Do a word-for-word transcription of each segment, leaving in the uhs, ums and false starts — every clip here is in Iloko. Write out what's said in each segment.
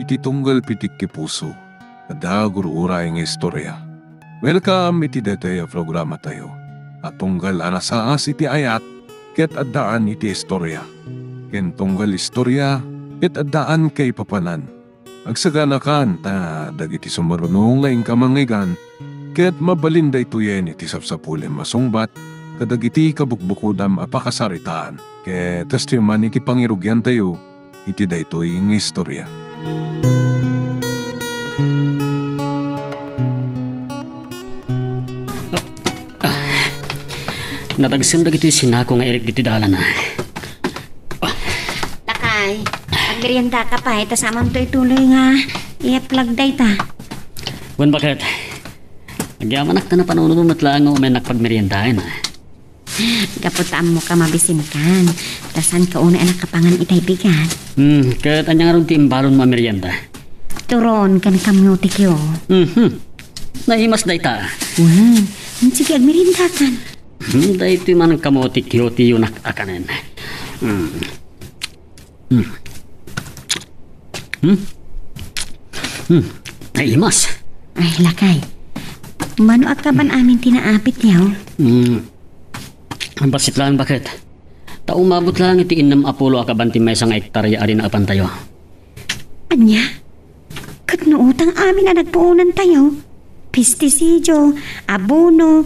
iti tunggal pitikki puso, adda gur-uray nga istorya. Welcome iti daytoy a programatayo a tunggal a nasaas iti ayat ket addaan iti istorya, ken tunggal istorya ket addaan kaipapanan. Agsaganakan ta dagiti sumaruno nga inka mangngeggan ket mabalin daytoyen iti sapsapulem a sungbat kadagiti kabukbukodam a pakasaritaan. Ket kastoy man iti pangirugiantayo iti daytoy nga istorya. Nadagsen dagitoy sinako nga irik ditoy dalan, a. Lakay, agmeriendaka pay, ta saanto ituloy nga iyaplag dayta. Wen, baket? Agyamanak ta napanunoto met laeng nga umayennak pagmeriendaen, a. Gapu ta ammoka mabisinkan, ta saanka unay a nakapangan itay bigat. Hmm, ket ania ngarud ti imbalonmo a merienda? Turon ken kamote Q. Mhm. Naimas dayta. Wen, sige, agmeriendakan. Hmm, daytoy man kamote Q ti yunak a kanen. Hmm. Hmm. Hmm. Hmm. Naimas. Ay, lakay. Mano a kaban amin ti naapit, yaw? Hmm. Bassit laeng, baket? Ta umabot laeng iti innem a pulo a kaban ti maysa nga hektarya a dinaepantayo. Ania? Ket no utang amin a nagpuonantayo, pestisidio, abono,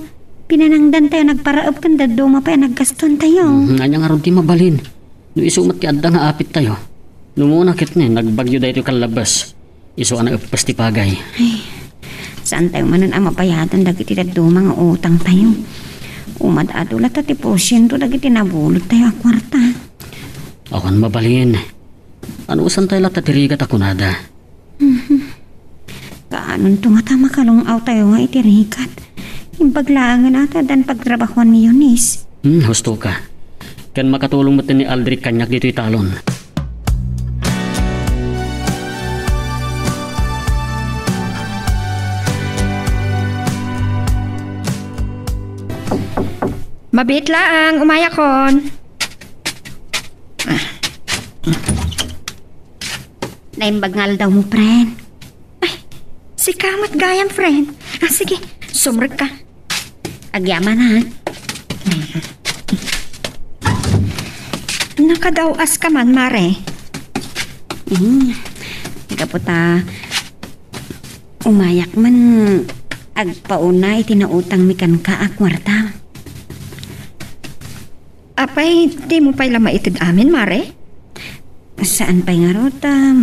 pinanangdantayo nagparaep ken dadduma pay a naggastontayo. Mhm, ania ngarud ti mabalin? No isu met ti adda nga apittayo. No umuna ketdi, nagbagyo daytoy kallabbes. Isu a naeppes ti pagay. Ay, saantayo manen a mabayadan dagiti dadduma nga utangtayo. Umad-adu latta ti porsiento dagiti nabulottayo a kuarta. Awan mabalin. Anusantayo latta ti rigat a kunada. Mhm. Kaanonto ngata makalung-awtayo nga iti rigat? Imbag laengen a ta addan pagtrabahoan ni Eunice. Hmm, husto ka. Ken makatulong met ni Aldrich kaniak ditoy talon. Mabiit laeng, umayakon. Naimbag nga aldawmo, friend. Ay, sika met gayam, friend. Ah, sige, sumrekka. Agyaman, ha? Nakadaw-aska man, Mare. Hmm. Gapu ta umayak man agpauna iti nautangmi kenka a kuarta. Apay, dimo pay la maited amin, Mare? Saan pay ngarud, a,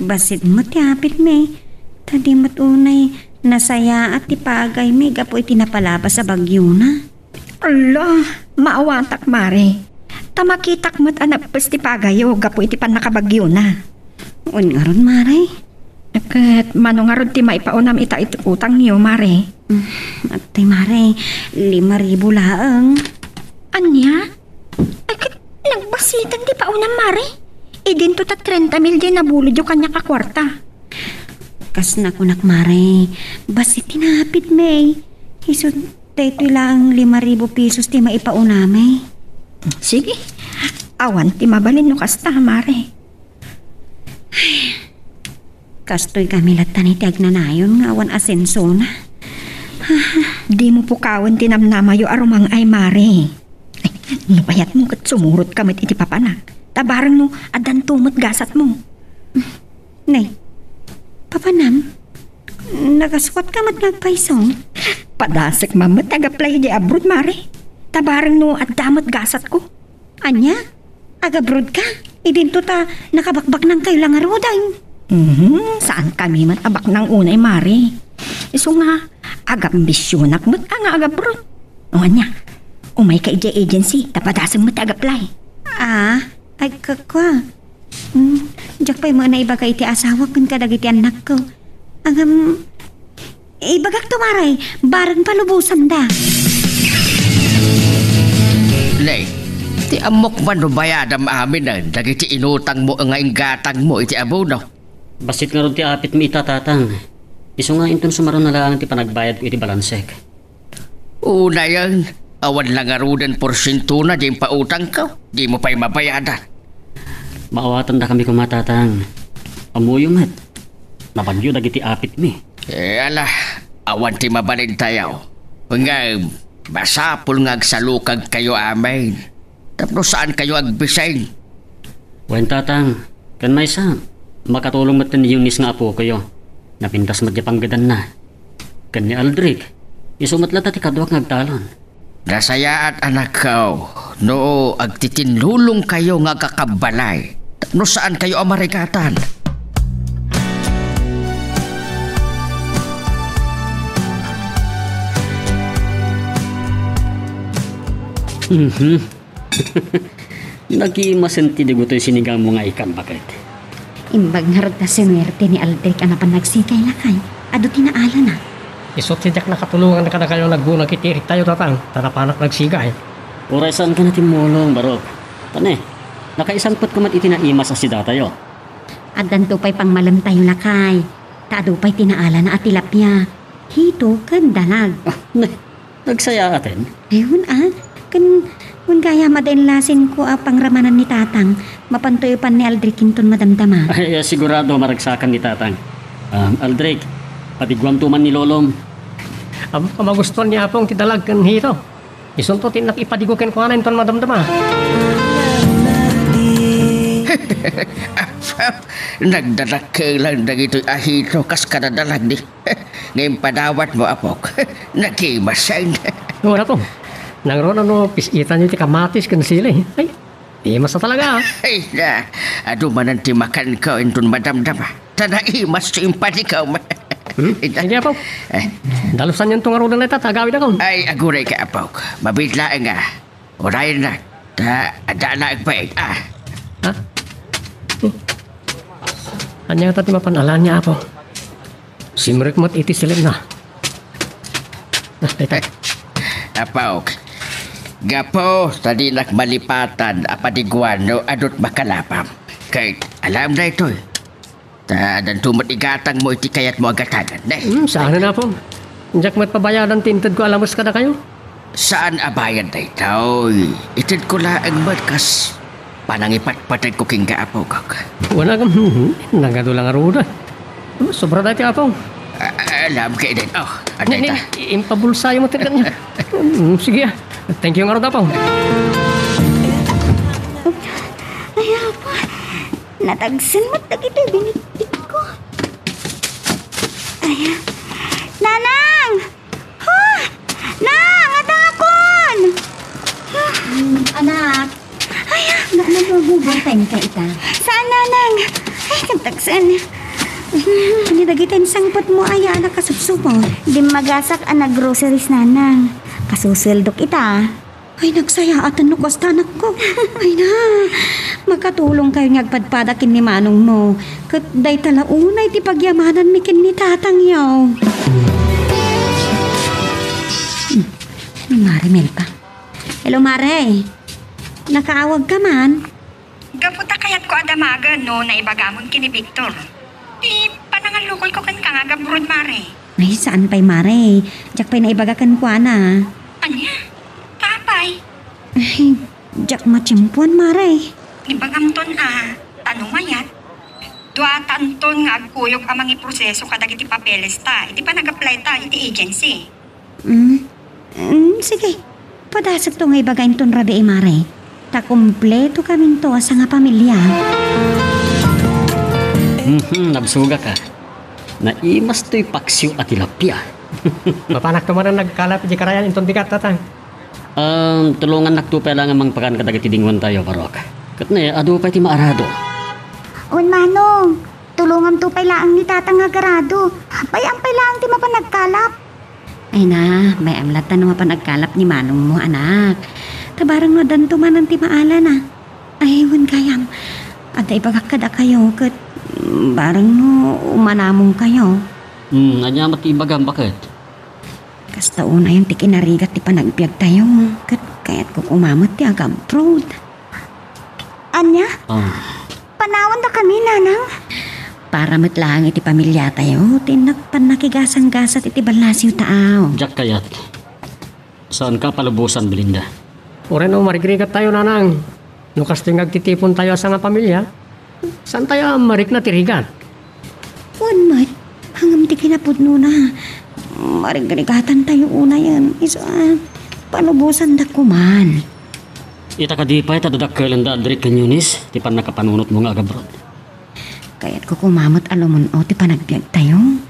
bassit met ti apitmi. Ta di met unay nasayaat ti pagaymi gapu iti napalabas a bagyona. Ala, maawatak, Mare. Ta makitak met a naeppes ti pagayyo gapu iti pannakabagyona. Wen ngarud, Mare? Ket mano ngarud ti maipaunam ita iti utangyo, Mare? Mm, apay, Mare, lima ribu laeng. Ania? Ay, ket nagbassiten ti paunam, Mare. Idinto ta trenta mil diay nabulodyo kaniak a kuarta. Kas nakunak, Mare, bassit ti naapitmi. Isu daytoy laeng lima ribu pesos ti maipaunami. Sige. Awan ti mabalin no kasta, Mare. Kastoy kami latta ni ti agnanayon nga awan asensona. Dimo pukawen ti namnamayo a rumang-ay, Mare. Ay, no kayatmo ket sumurot ka met iti papana. Ta bareng no, addanto met gasatmo. Nay, papanam? Nakasuat ka met nga agpayso? Padasek man met ti agaplay idiay abroad, Mare. Ta bareng no, adda met gasatko. Ania? Agabroad ka? Idinto ta nakabakbaknangkayo la ngaruden. Mhm, saan kami met a baknang unay, Mare. Isu nga, agambisionak met a nga agabroad. O ania, umayka idiay agency, ta padasem met ti agaplay. Ah, ay, kakua. Hmm, diak pay met naibaga iti asawak ken kadagiti annakko. Ngem, ibagakto, Mare, bareng palubosanda. Nay, ti ammok man no bayadam aminen dagiti inutangmo nga inggatangmo iti abono? Bassit ngarud ti apitmi ita, Tatang. Isu nga inton sumaruna laeng ti panagbayadko iti balansek. Unayen, awan la ngaruden porsientona diay impautangko, dimo pay mabayadan. Maawatandakami koma, Tatang. Ammoyo met, ta bagyo dagiti apitmi. Eh, ala, awan ti mabalintayo. Ngem, masapul nga agsalukagkayo amin. Tapno saankayo agbising. Wen, Tatang, ken maysa, makatulong met ni Eunice nga apokayo. Napintas met ti panggedanna. Ken ni Aldric, isu met latta ti kaduak nga agtalon. Nasayaat, anakko, no agtitinnulongkayo nga agkakabbalay tapno saankayo a marigatan. Mhm. Nagimasen ti digotoy sinigamo nga ikam, baket. Imbag ngarud ta sinuerte ni Aldric a napan nagsigay, lakay. Adu ti naalana. Isu ti diak nakatulongan kadakayo naggunag iti iriktayo, Tatang, ta napanak nagsigay. Uray saanka natimmulong, Barok. Tane, nakaisangpetko met iti naimas a sidatayo. Addanto pay pangmalemtayo, lakay. Ta adu pay ti naalana a tilapia, hito ken dalag. Ah, ne, nagsayaaten? Ayun, ah. Ken, wen gayam adda inlasinko a pangramanan ni Tatang, mapantoyo pan ni Aldric inton madamdama. Ay, ah, sigurado, maragsakan ni Tatang. Ah, Aldric, padiguamto man ni Lolom. Am-, magustuan ni Apong ti dalag ken hito. Isunto ti innak ipadigo kenkuana inton madamdama. Nagdadakkelan dagitoy a hito kas kadadalag di. Ngem padawatmo, apok. Nagimasen. Wala po. Nangruna no pis-itanyo ti kamatis ken sili. Ay, imas a talaga, ah. Ay na, adu manen ti makanko inton madamdama. Ta naimas ti impadigom. Hmm? Ita. Sige, apok. Eh. Dalusanyon to ngaruden dayta, ta agawidakon. Ay, agurayka, apok. Mabiit laeng, ah. Uray na. Ta, adda na agpaig, ah. Ha? Hmm. Ania ta ti mapan-alan nga, apo? Simrek met iti silipna. Ah, ita. Apok, gapu ta dinak malipatan a padiguan no adut makalapam. Ket alam daytoy. Ta addanto met igatangmo iti kayatmo a gatangan, ne? Hmm, saanen, apo. Diak met pabayadan ti intedko a lames kadakayo. Saan a bayad daytoy. Itedko laeng met kas panangipatpateg ko kenka, apok. Wala kam, nagadu la ngaruden. Oh, sobra daytoy, apo. Ah, alam ka, Eden. Oh, ni, ni, adayta. Impabulsayo mo ti kanya. Hmm, sige, ah. Thank you ngarud, apo. Ay, apo. Natagsen met dagiti binitbitko. Ay, ah. Nanang! Ha? Nang, adakon! Hmm, anak. Ay, ah. Na, nagugutom ka ita? Saan, Nanang? Ay, katagsen. Ni dagiti insangpetmo aya a nakasubsubo. Dimmagasak a nag-groceries, Nanang. Kasusueldok ita. Ay, nagsayaaten no kasta, anakko. Ay na, makatulongkayo nga agpadpada ken ni manongmo. Ket dayta la unay ti pagyamananmi ken ni tatangyo. Hmm, ni Mare Melba. Hello, Mare. Nakaawagka man? Gapu ta kayatko a damagen no naibagamon ken ni Victor ti panangallukoyko kenka nga agabroad, Mare. Ay, saan pay, Mare. Diak pay naibaga kenkuana. Ania? Apay? Ay, diak matiempoan, Mare. Ibagamton a, ta no mayat, duatanton nga agkuyog a mangiproseso kadagiti papelesta iti panag-applyta iti agency. Mm. Mm, sige. Padasekto nga ibaga inton rabii, Mare. Ta kumpleto kaminto a sangapamilia. Mhm, nabsogak a. Naimas toy paksiw a tilapia. Mapanak to manen nagkalap iti karayan inton bigat, Tatang. Um, tulongannakto pay laeng a mangpakan kadagiti dingoentayo, Barok. Ket ne, adu pay ti maarado. Wen, Manong, tulonganto pay laeng ni Tatang nga agarado. Bay-am pay laeng ti mapan nagkalap. Ay na, bay-am latta no mapan agkalap ni manongmo, anak. Ta bareng no addanto manen ti maalana. Ay, wen gayam, adda ibagak kadakayo ket bareng no umanamongkayo. Hmm, ania met ti ibagam, baket? Kasta unayen ti kinarigat ti panagbiagtayo, ket kayatko koma met ti agabroad. Ania? Ah. Panawendakami, Nanang? Para met laeng iti pamiliatayo, ti innak pannakigasanggasat iti ballasiw taaw. Diak kayat. Saanka a palubosan, Belinda. Uray no marigrigattayo, Nanang. No kastoy nga agtitipontayo a sangapamilia, saantayo a marikna ti rigat. Wen met, Di kinapudnona, marigrigatantayo unayen. Isu a, palubosandak koman. Ita kadi pay ta dadakkelenda, Aldric ken Eunice, ti pannakapanunotmo nga agabroad? Kayatko koma met a lumun-o ti panagbiagtayo.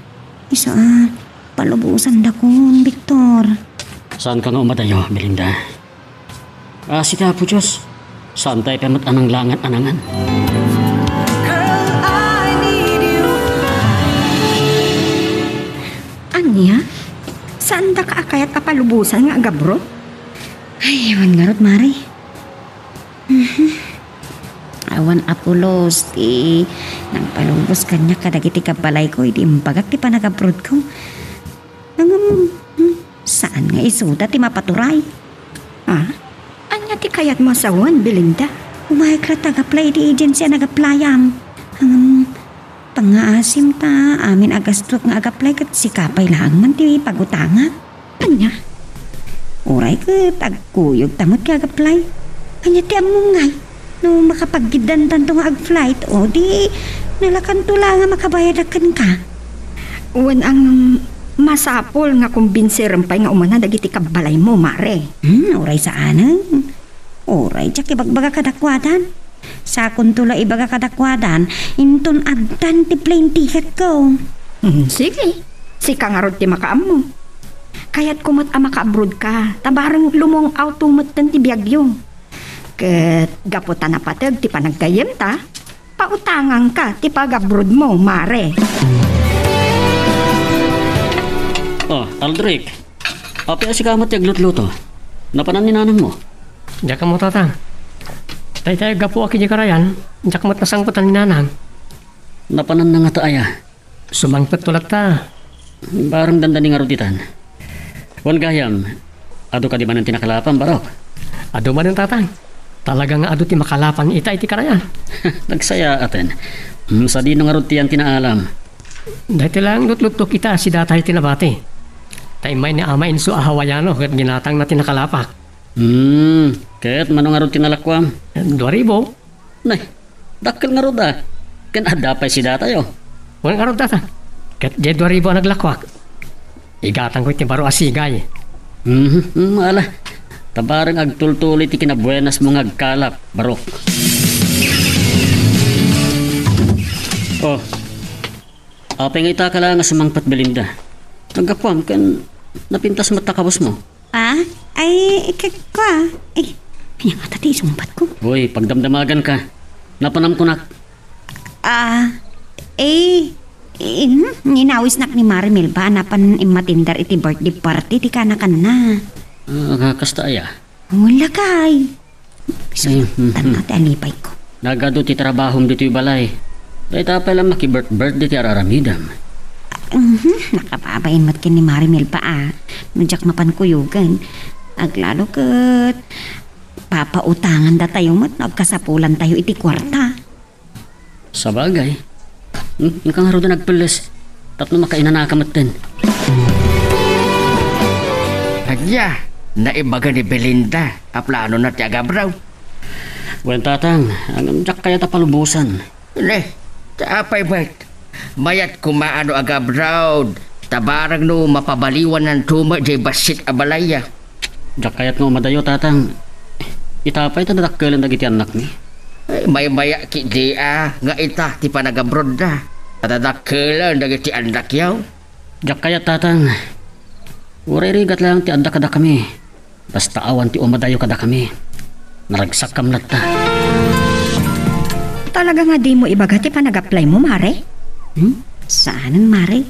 Isu a, palubosandakon, Victor. Saanka nga umadayo, Belinda. Asi ti Apo Dios, saantay pay met a nanglangan a nangan. Ania? Saandaka a kayat a palubosan nga agabroad? Ay, awan ngarud, Mare. Mhm. Awan a pulos ti nangpalubos kaniak kadagiti kabbalayko idi imbagak ti panagabroadko. Ngem, hmm, saan nga isuda ti mapaturay? Ah? Ania ti kayatmo a sawen, Belinda? Umayek latta ag-apply iti agency a nag-applyam. Ngem, pangngaasim ta amin a gastok nga ag-apply ket sika pay laeng man ti pagutangak. Ania? Uray ket agkuyogta met ti ag-apply. Ania ti ammom ngay? No makapagiddantanto nga ag-flight, o di nalakanto la nga makabayadak kenka. Wen ang masapul nga kumbinserem pay nga umuna dagiti kabbalaymo, Mare. Hmm, uray saanen. Uray diak ibagbaga kadakuadan. Sakonto la ibaga kadakuadan, inton addan ti plane ticketko. Hmm, sige. Sika ngarud ti makaammo. Kayatko met a makaabroadka, ta bareng lumong-awto metten ti biagyo. Ket gapu ta napateg ti panaggayyemta, pautangangka ti pagabroadmo, Mare. Oh, Aldric. Apay a sika met ti aglutluto? Napanan ni nanangmo? Diak ammo, Tatang. Dayta gapuak idiay karayan, diak met nasangpetan ni Nanang. Napananna ngata aya? Sumangpetto latta. Bareng dandani ngarud ditan. Wen gayam, adu kadi manen ti nakalapam, Barok? Adu manen, Tatang. Talaga nga adu ti makalapam ita iti karayan. Nagsayaaten. Hmm, sadino ngarud ti yan ti naalam? Daytoy laeng lutluttok ita a si Datay ti nabati. Ta immay ni Ama Enzo a Hawaiano ket ginatangna ti nakalapak. Hmm, ket mano ngarud ti nalakuam? Dua ribu. Nay, dakkel ngarud a. Ken adda pay si Datay, o. Wen ngarud, Tatang. Ket diay dua ribu a naglakuak, igatangko iti baro a sigay. Mhm, mm, ala. Ta bareng agtultuloy ti kinabuenasmo nga agkalap, Barok. Oh. Apay nga ita ka la nga sumangpet, Belinda? Naggapuam ken napintas met ta kabusmo. Ah? Ay, ikekka. Ay, ania ngata ti isungbatko? Uy, pagdamdamaganka. Napanam kunak. Ah, eh, in, ninawisnak ni Mare Melba a napan immatender iti birthday party ti kanakanna. Ah, kasta aya? Wala kay. Ay, mm, mm. Tan-aw ti alipayko. Nagadu ti trabahom ditoy balay. Dayta pay la makibirth-birthday ti ar-aramidem. Mhm, nakababain met ken ni Mare Melba a. No diak mapan kuyogen, aglalo ket papautangandatayo met no agkasapulantayo iti kuarta. Sabagay. Hmm, inka ngaruden agpelles tapno makainanaka metten. Ania, naibaga ni Belinda a planona ti agabroad? Wen, Tatang, ngem diak kayat a palubosan. Ne, ta apay met? Mayat koma a no agabroad, ta barang no mapabaliwananto met diay bassit a balayya. Diak kayat nga umadayo, Tatang. Ita pay ta dadakkelen dagiti annakmi. Ay, maymayat ketdi a nga ita ti panagabroadda. Ta dadakkelen dagiti annakyo. Diak kayat, Tatang. Uray rigat laeng ti adda kadakami. Basta awan ti umadayo kadakami. Naragsakkam latta. Talaga nga dimo ibaga ti panag-applymo, Mare? Hmm? Saanen, Mare?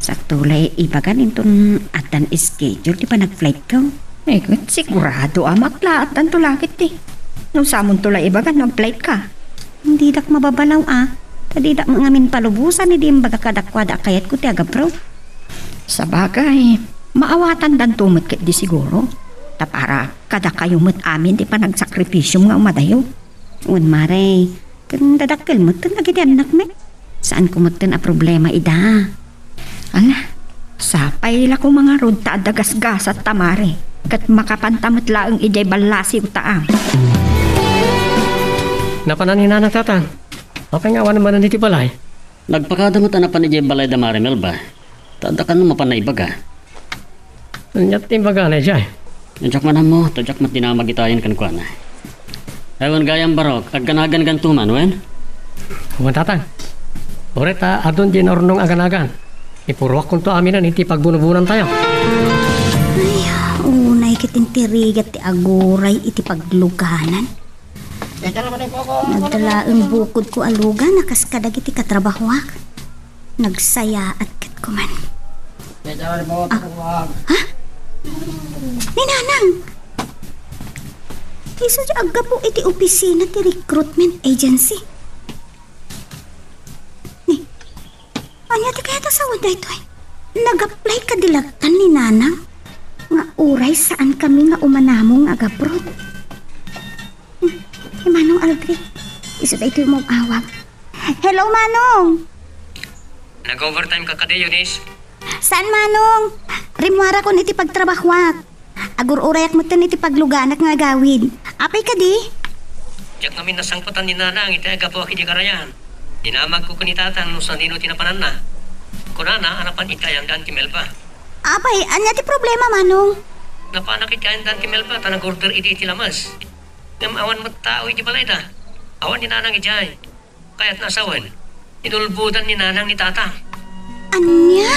Sakto la ibagan inton addan schedule ti panag-flightko. Ay, ket sigurado a maklaatdanto la ketdi. No samonto la ibagan no ag-flightko. Didak mababalaw a, ta didak ngamin palubosan idi imbagak kadakuada a kayatko ti agabroad. Sabagay, maawatandanto met ketdi siguro. Ta para kadakayo met amin ti panagsakripisyom nga umadayo. Wen, Mare, ken dadakkel metten dagiti annakmi. Saanko metten a problema ida. Ala, sapay la koma ngarud ta adda gasgasatta, Mare, ket makapanta met laeng idiay ballasiwta a. Napanan ni Nanang, Tatang. Apay nga awan manen iti balay? Nagpakada met a napan idiay balay da Mari Melba. Ta adda kano mapan naibaga. Ania ti imbagana idiay? Diak man ammo, ta diak met dinamag itayen kenkuana. Ay wen gayam, Barok, agganagankanto man, wen? Wen, Tatang. Uray ta adun diay naurnong aganagan. Ipuruakkonto aminen iti pagbunobunantayo. Ay, unay ket intirigat ti aguray iti pagluganan. Nagdalaeng bukodko a lugan a kas kadagiti katrabahoak. Nagsayaat ket kuman. Ah, ha? Ni Nanang! Isu ti aggapu iti opisina ti recruitment agency. Ni, ania ti kayat a sawen daytoy? Nag-apply kadi lattan ni Nanang nga uray saan kami nga umanamong nga agabroad. Hmm, ni Manong Aldrich. Isu daytoy umawawag. Hello, Manong! Nag-overtime ka kadi, Eunice? Saan, Manong? Rimmuarakon iti pagtrabahoak. Agur-urayak metten iti pagluganak nga agawid. Apay kadi? Diak ngamin nasangpetan ni Nanang iti aggapuak iti karayan. Dinamagko ken ni Tatang no sadino ti napananna. Kunana a napan iti ayanda ni Melba. Apay, ania ti problema, Manong? Napanak iti ayanda ni Melba ta nag-order idi iti lames. Ngem awan met tao iti balayda. Awan ni Nanang idiay. Kayatna a sawen, inulbodan ni Nanang ni Tatang. Ania?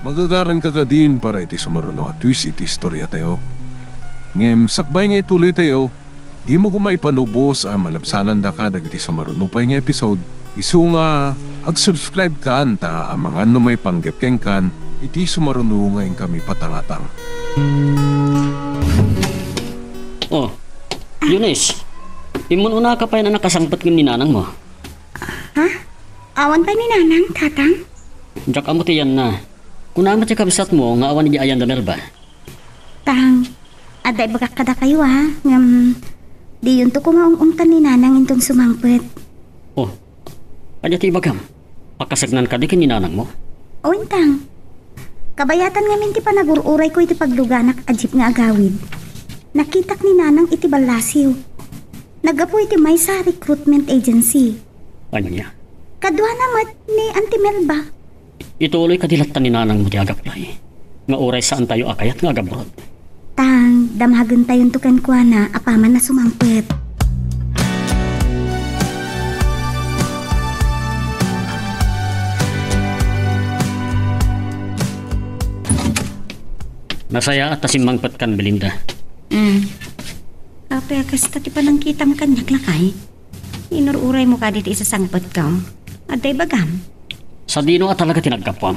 Magagaranka kadin para iti sumaruno a twist iti istoriatayo. Ngem sakbay nga ituloytayo, dimo koma ipanubos a malabsanandaka dagiti sumaruno pay nga episode. Isu nga ag-subscribe kan ta amangan no maipanggep kenkan iti sumaruno nga inkami patangatang. Oh, Eunice, immun-unaka pay a nakasangpet ken ni Nanangmo. Ha? Awan pay ni Nanang, Tatang? Diak ammo ti yanna. Kunana ti kabsatmo nga awan idiay ayan da Melba. Tang, adda ibagak kadakayo, a, ngem diyonto koma ung-ungtan ni Nanang inton sumangpet. Oh, ania ti ibagam? Pakasagnan kadi ken ni Nanangmo? Wen, Tang. Kabayatan ngamin ti panagur-urayko iti pagluganak a jeep nga agawid. Nakitak ni Nanang iti ballasiw. Naggapu iti maysa a recruitment agency. Ania? Kaduana met ni Auntie Melba. Ituloy kadi latta ni Nanangmo ti ag-apply nga uray saantayo a kayat nga agabroad. Tang, damagentayonto kenkuana apaman a sumangpet. Nasayaat ta simmangpetkan, Belinda. Mm. Apay a kasta ti panangkitam kaniak, lakay? Inur-uraymo kadi ti isasangpetko. Adda ibagam? Sadino a talaga ti naggapuam?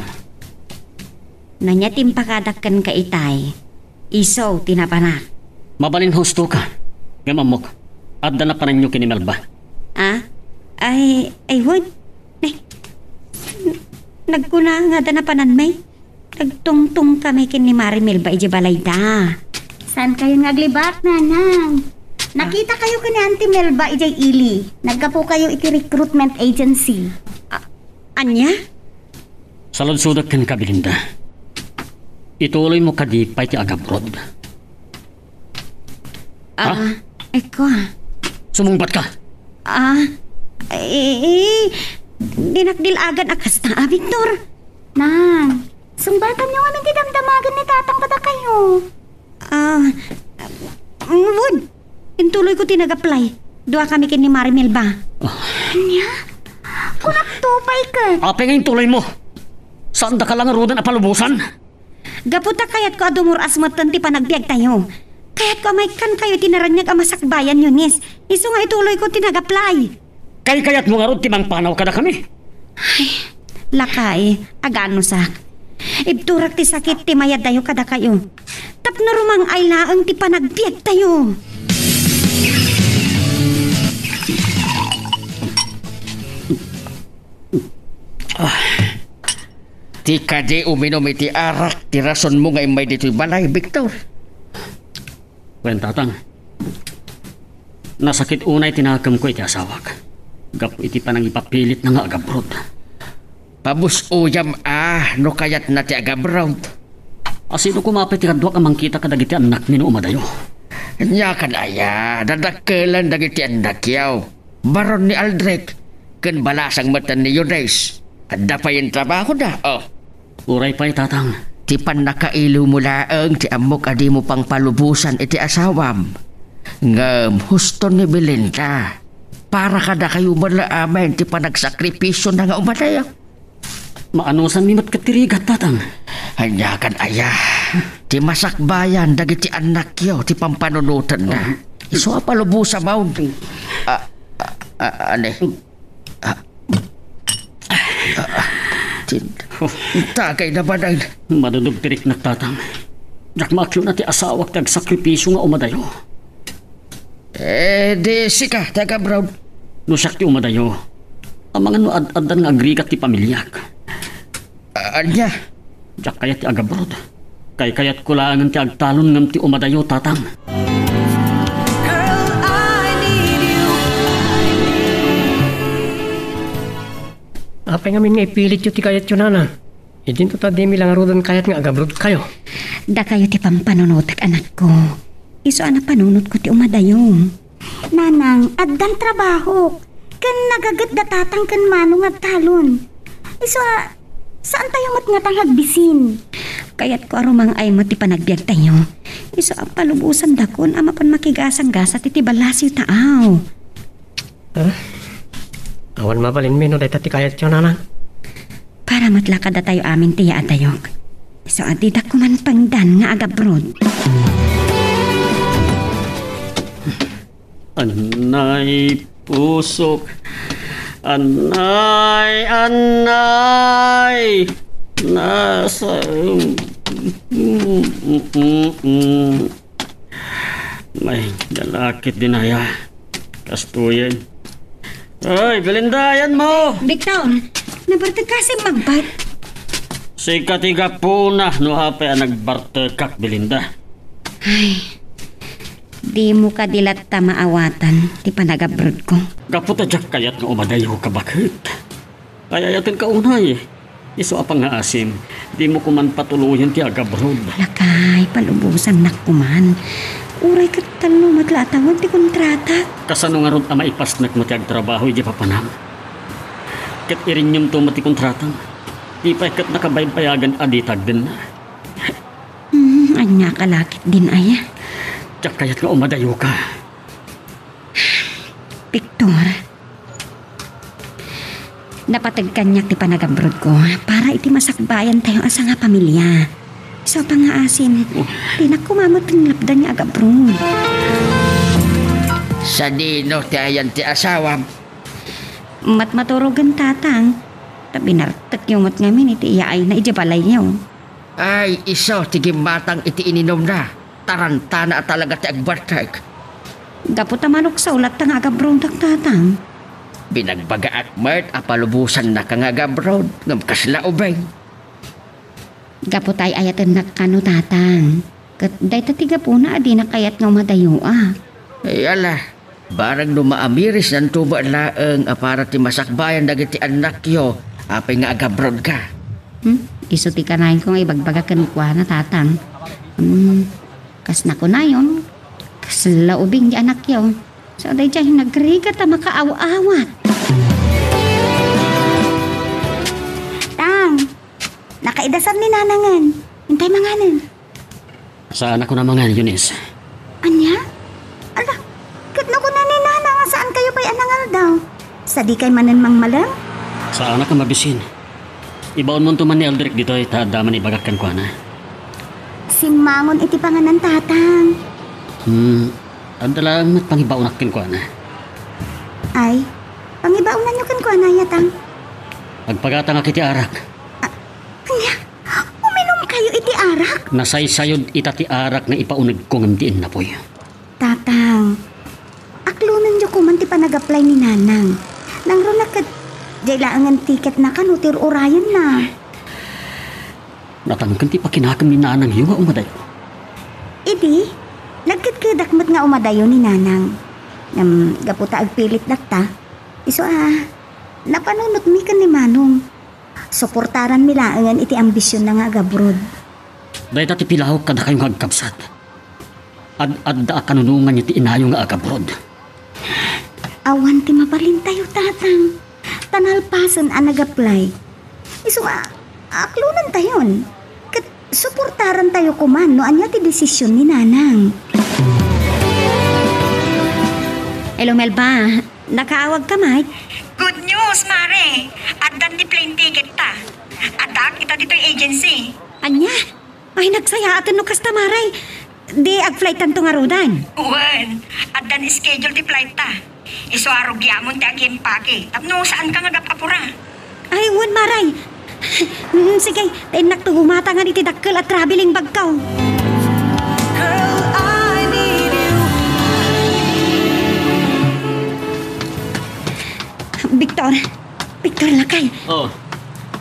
No ania ti impakadak kenka itay, isu ti napanak. Mabalin husto ka. Ngem ammok, adda napananyo ken ni Melba. Ah? Ay, ay, wen. Ay, nagkuna nga adda napananmi. Nagtungtong kami ken ni Mari Melba idiay balayda. Saankayon nga aglibak, Nanang? Nakita kayo ken ni Auntie Melba idiay ili. Naggapu kayo iti recruitment agency. A-, ania? Saludsodek kenka, Belinda. Ituloymo kadi pay ti agabroad? Ah, eko. Sumungbat ka? Ah, eh, eh, dinak dil-agan a kasta, a, Victor. Nang, sungbatanyo ngamin ti damdamagan ni Tatang kadakayo. Ah, wen. Intuloyko ti nag-apply. Dua kami ken ni Mari Melba. Ania? Kunakto pay ket. Apay nga intuloymo? Saandaka la ngaruden a palubosan? Gapu ta kayatko a dumur-as metten ti panagbiagtayo. Kayatko a maikkankayo iti naraniag a masakbayan, Eunice. Isu nga ituloyko ti nag-apply. Kaykayatmo ngarud ti mangpanaw kadakami? Ay, lakay, aganusak. Ibturak ti sakit ti mayadayo kadakayo. Tapno rumang-ay laeng ti panagbiagtayo. Ah. Ti kadi uminum iti arak ti rasonmo nga immay ditoy balay, Victor? Wen, Tatang. Nasakit unay ti nakemko iti asawak gapu iti panangipapilitna nga agabroad. Pabus-oyam a no kayatna ti agabroad. A sino koma pay ti kaduak a mangkita kadagiti annakmi no umadayo? Ania kan aya, dadakkelen dagiti annakyo. Baron ni Aldrich, ken balasang metten ni Eunice. Adda pay trabahoda, oh. Uray pay, Tatang. Ti pannakailiwmo laeng ti ammok a dimo pangpalubosan iti asawam. Ngem husto ni Belinda. Para kadakayo met la amin ti panagsakripisyo na nga umadayo. Maanusanmi met ket ti rigat, Tatang. Ania kan aya? Ti masakbayan dagiti annakyo ti pampanunotenna. Oh. Isu a palubosamon. Ah, ah, ah, ane? Ah, ah, ah, tin-, tagay na ba dagna? Madudog ti riknak, Tatang. Diak maaklona ti asawak ti agsakripisyo nga umadayo. Eh, di sika, ti agabroad. No siak ti umadayo, amangan no ad-addan nga agrigat ti pamiliak. Ah, ania? Diak kayat ti agabroad. Kaykayatko laengen ti agtalon ngem ti umadayo, Tatang. Girl, I need you. Apay ngamin nga ipilityo ti kayatyo, Nana? Idinto ta dimi la ngaruden kayat nga agabroadkayo. Dakayo ti pampanunotek, anakko. Isu a napanunotko ti umadayo. Nanang, addan trabahok. Ken nagaget da tatang ken manong nga agtalon. Isu a, saantayo met ngatang agbisin. Kayatko a rumang-ay met ti panagbiagtayo. Isu a palubosandakon a mapan makigasanggasat iti balasiw ta aw. Ah? Awan mabalinmi no dayta ti kayatyo, Nanang? Para met la kadatayo amin ti yaatayok. Isu a didak koman pengdan nga agabroad. Anay, pusok. Anay, anay. Nasa... May, dalakit din aya. Kastoyen. Ay, Belinda, ayanmo! Victor, nabartek ka sa magbat? Sika ti gapuna no apay a nagbartekak, Belinda. Ay, dimo kadi latta maawatan ti panagabroadko. Gapu ta diak kayat nga umadayo ka baket. Ay, ayatenka unay. Isu a pangngaasim, dimo koman patuloyen ti agabroad. Lakay, palubosannak koman. Uray ket tallo met la a tawen ti kontratak. Kasano ngarud a maipasnek met ti agtrabaho idiay papanam? Ket irinniemto met ti kontratam. Di pay ket nakabaybayagen a di tagdenna. Hmm, ania ka la ketdin aya? Diak kayat nga umadayoka. Victor, napateg kaniak ti panagabroadko para iti masakbayantayo a sangapamilia. Isu a pangngaasim, dinak koma met lapdan nga agabroad. Sadino ti ayan ti asawam? Matmaturogen, tatang. Ta binartekyo met ngamin iti iyaayna idiay balayyo. Ay, isu ti gimmatang iti ininumna. Tarantana a talaga ti agbartek. Gapu ta manuksaw latta nga agabroadak, tatang. Binagbagaak met a palubosannaka nga agabroad, ngem kasla ubing. Gapu ta ay-ayatennak kano, tatang. Ket dayta ti gapuna a dinak kayat nga umadayoak. Ay, ala, barang no maamirisnanto met laeng a para ti masakbayan dagiti annakyo, apay nga agabroadka? Hmm? Isu ti kanayon ko nga ibagbaga kenkuana, tatang. Hmm, kas nakunayon, kasla ubing ti annakyo. So, daydiay nagrigat a makaaw-awat. Tang, nakaidasar ni nanangen. Intay manganen. Saan a kuna mangan, Eunice. Ania? Ala, ket no kuna ni Nana nga saan kayo pay a nangaldaw? Sadikay manen mangmalem? Saanak a mabisin. Ibaonmonto man ni Aldrich ditoy ta adda man ibagak kenkuana. Simmangon iti panganan, tatang. Hmm, adda laeng met pangibaonak kenkuana. Ay, pangibaonanyo kenkuana, yatang? Agpagatangak iti arak. Ania? Uminumkayo iti arak? Nasaysayod ita ti arak nga ipaunegko ngem diin napuy. Tatang, aklonenyo koman ti panagaplay ni Nanang. Nangruna ket diay laengen tiketna kano ti ur-urayenna. Natangken ti pakinakem ni Nanangyo nga umadayo. Idi, nagkedkedak met nga umadayo ni Nanang. Ngem gapu ta agpilit latta, isu a, napanunotmi ken ni Manong. Suportaranmi laengen iti ambisionna nga agabroad. Dayta ti pilawek kadakayo nga agkabsat. Ad-adda a kanunongan iti inayo nga agabroad. Awan ti mabalintayo, Tatang. Ta nalpasen a nag-apply. Isu nga, aklonentayon. Ket suportarantayo koma no ania ti desisyon ni Nanang. Hello, Melba. Nakaawagka met? Good news, Mare. Addan ti plane ticket ta. Addaak ita ditoy agency. Ania? Ay, nagsayaaten no kasta, Mare. Di agflightanto ngaruden? Wen, addan schedule ti flight ta. Isu a rugiamon ti agiimpake tapno saanka nga agap-apura. Ay, wen, Mare. Mm, sige, ta innakto gumatangan iti dakkel a traveling bagko. Girl, I need you. Victor, Victor, lakay. Oh,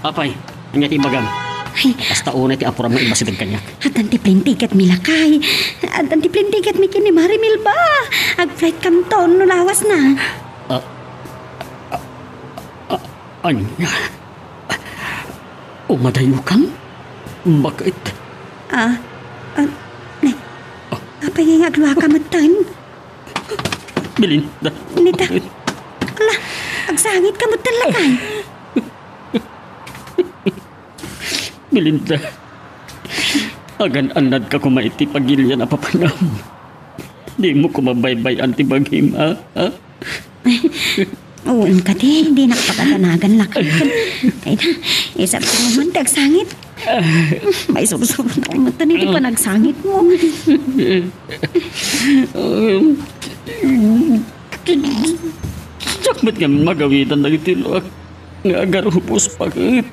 apay, ania ti ibagam? Ay. Kasta unay ti apuram nga ibasideg kaniak. Addan ti plane ticket mi, lakay. Addan ti plane ticket mi ken ni Mare Melba. Agflight kamton no lawas na. Ah, ah, ah, ania? Umadayokam? Bakit? Ah, ah, nay. Ah. Apay nga agluaka metten? Belinda. Nita. Ala, agsangitka metten, lakay. Belinda, agan-annadka koma iti pagilian a papanam. Dimo koma baybay-an ti bagim, ha? Ha? Wen kadi, dinak pagaganagan, lakay. Ay, isab ko naman ti agsangit. Maisursuro ko metten iti panagsangitmo. Um, Diak met ngamin magawidan dagiti luak nga agarupos paket.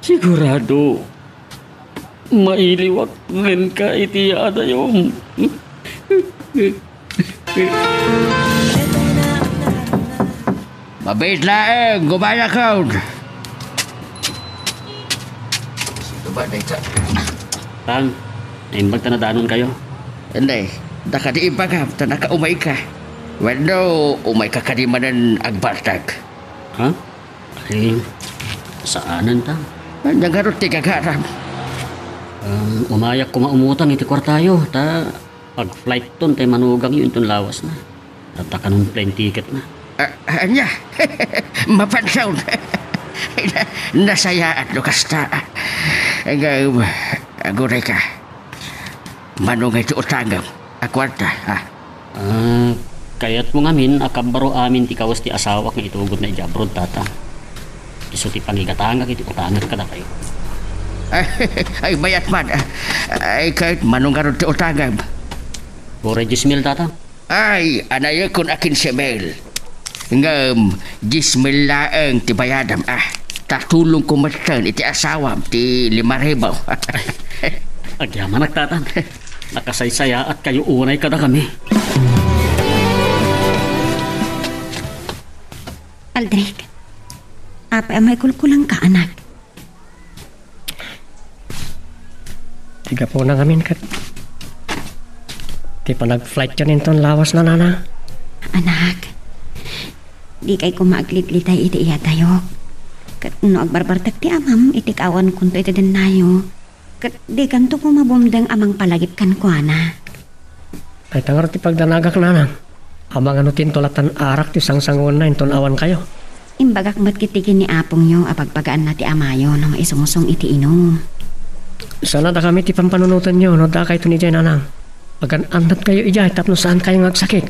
Sigurado, mailiwak kenka iti yaadayom. Mabiit laeng, gumayakon. Sino ba dayta? Tang, naimbag ta nadanon kayo? Inday, daka di ibagam ta nakaumayka. Wenno, umayka kadi manen agbartag? Ha? Ay, saanen, Tang. Ania ngarud ti gagaram? Um, umayak koma umutang iti kuartayo, ta pag-flightton tay manugangyo inton lawasna. Adda kanon plane ticketna. Ah, ania? Mapanson. Na-, nasayaat no kasta. Ngem, agurayka. Mano ngay ti utangem a kuarta, ha? Ah, kayatmo ngamin a kabbaro amin ti kawes ti asawak nga itugotna idiay abroad, Tatang. Isu ti pangigatangak iti utangek kadakayo. Ay, ay, mayat man. Ay, ket mano ngarud ti utangem? Uray dies mil, Tatang. Ay, anayekon a kinse mil. Ngem, dies mil laeng ti bayadam, ah. Ta tulongko metten iti asawam ti lima ribu. Agyamanak, Tatang. Nakasaysayaatka unay kadakami. Aldrich, apay a maikulkulangka, anak? Ti gapuna ngamin ket ti panag-flightyo inton lawasna, Nanang. Anak, dikay koma aglitlitay iti iyatayok. Ket no agbarbartek ti amam iti kaawankonto iti dennayo, ket dikanto koma bumdeng a mangpalagip kenkuana. Dayta ngarud ti pagdanagak, Nanang. Amangan no ti intolattan arak ti sangsanguenna inton awankayo. Imbagak met ketdi ken ni apongyo a bagbagaanna ti amayo no maisungsong iti inum. Saan a dakami ti pampanunotenyo no adda kayton idiay, Nanang. Agan-annadkayo idiay tapno saankayo nga agsakit.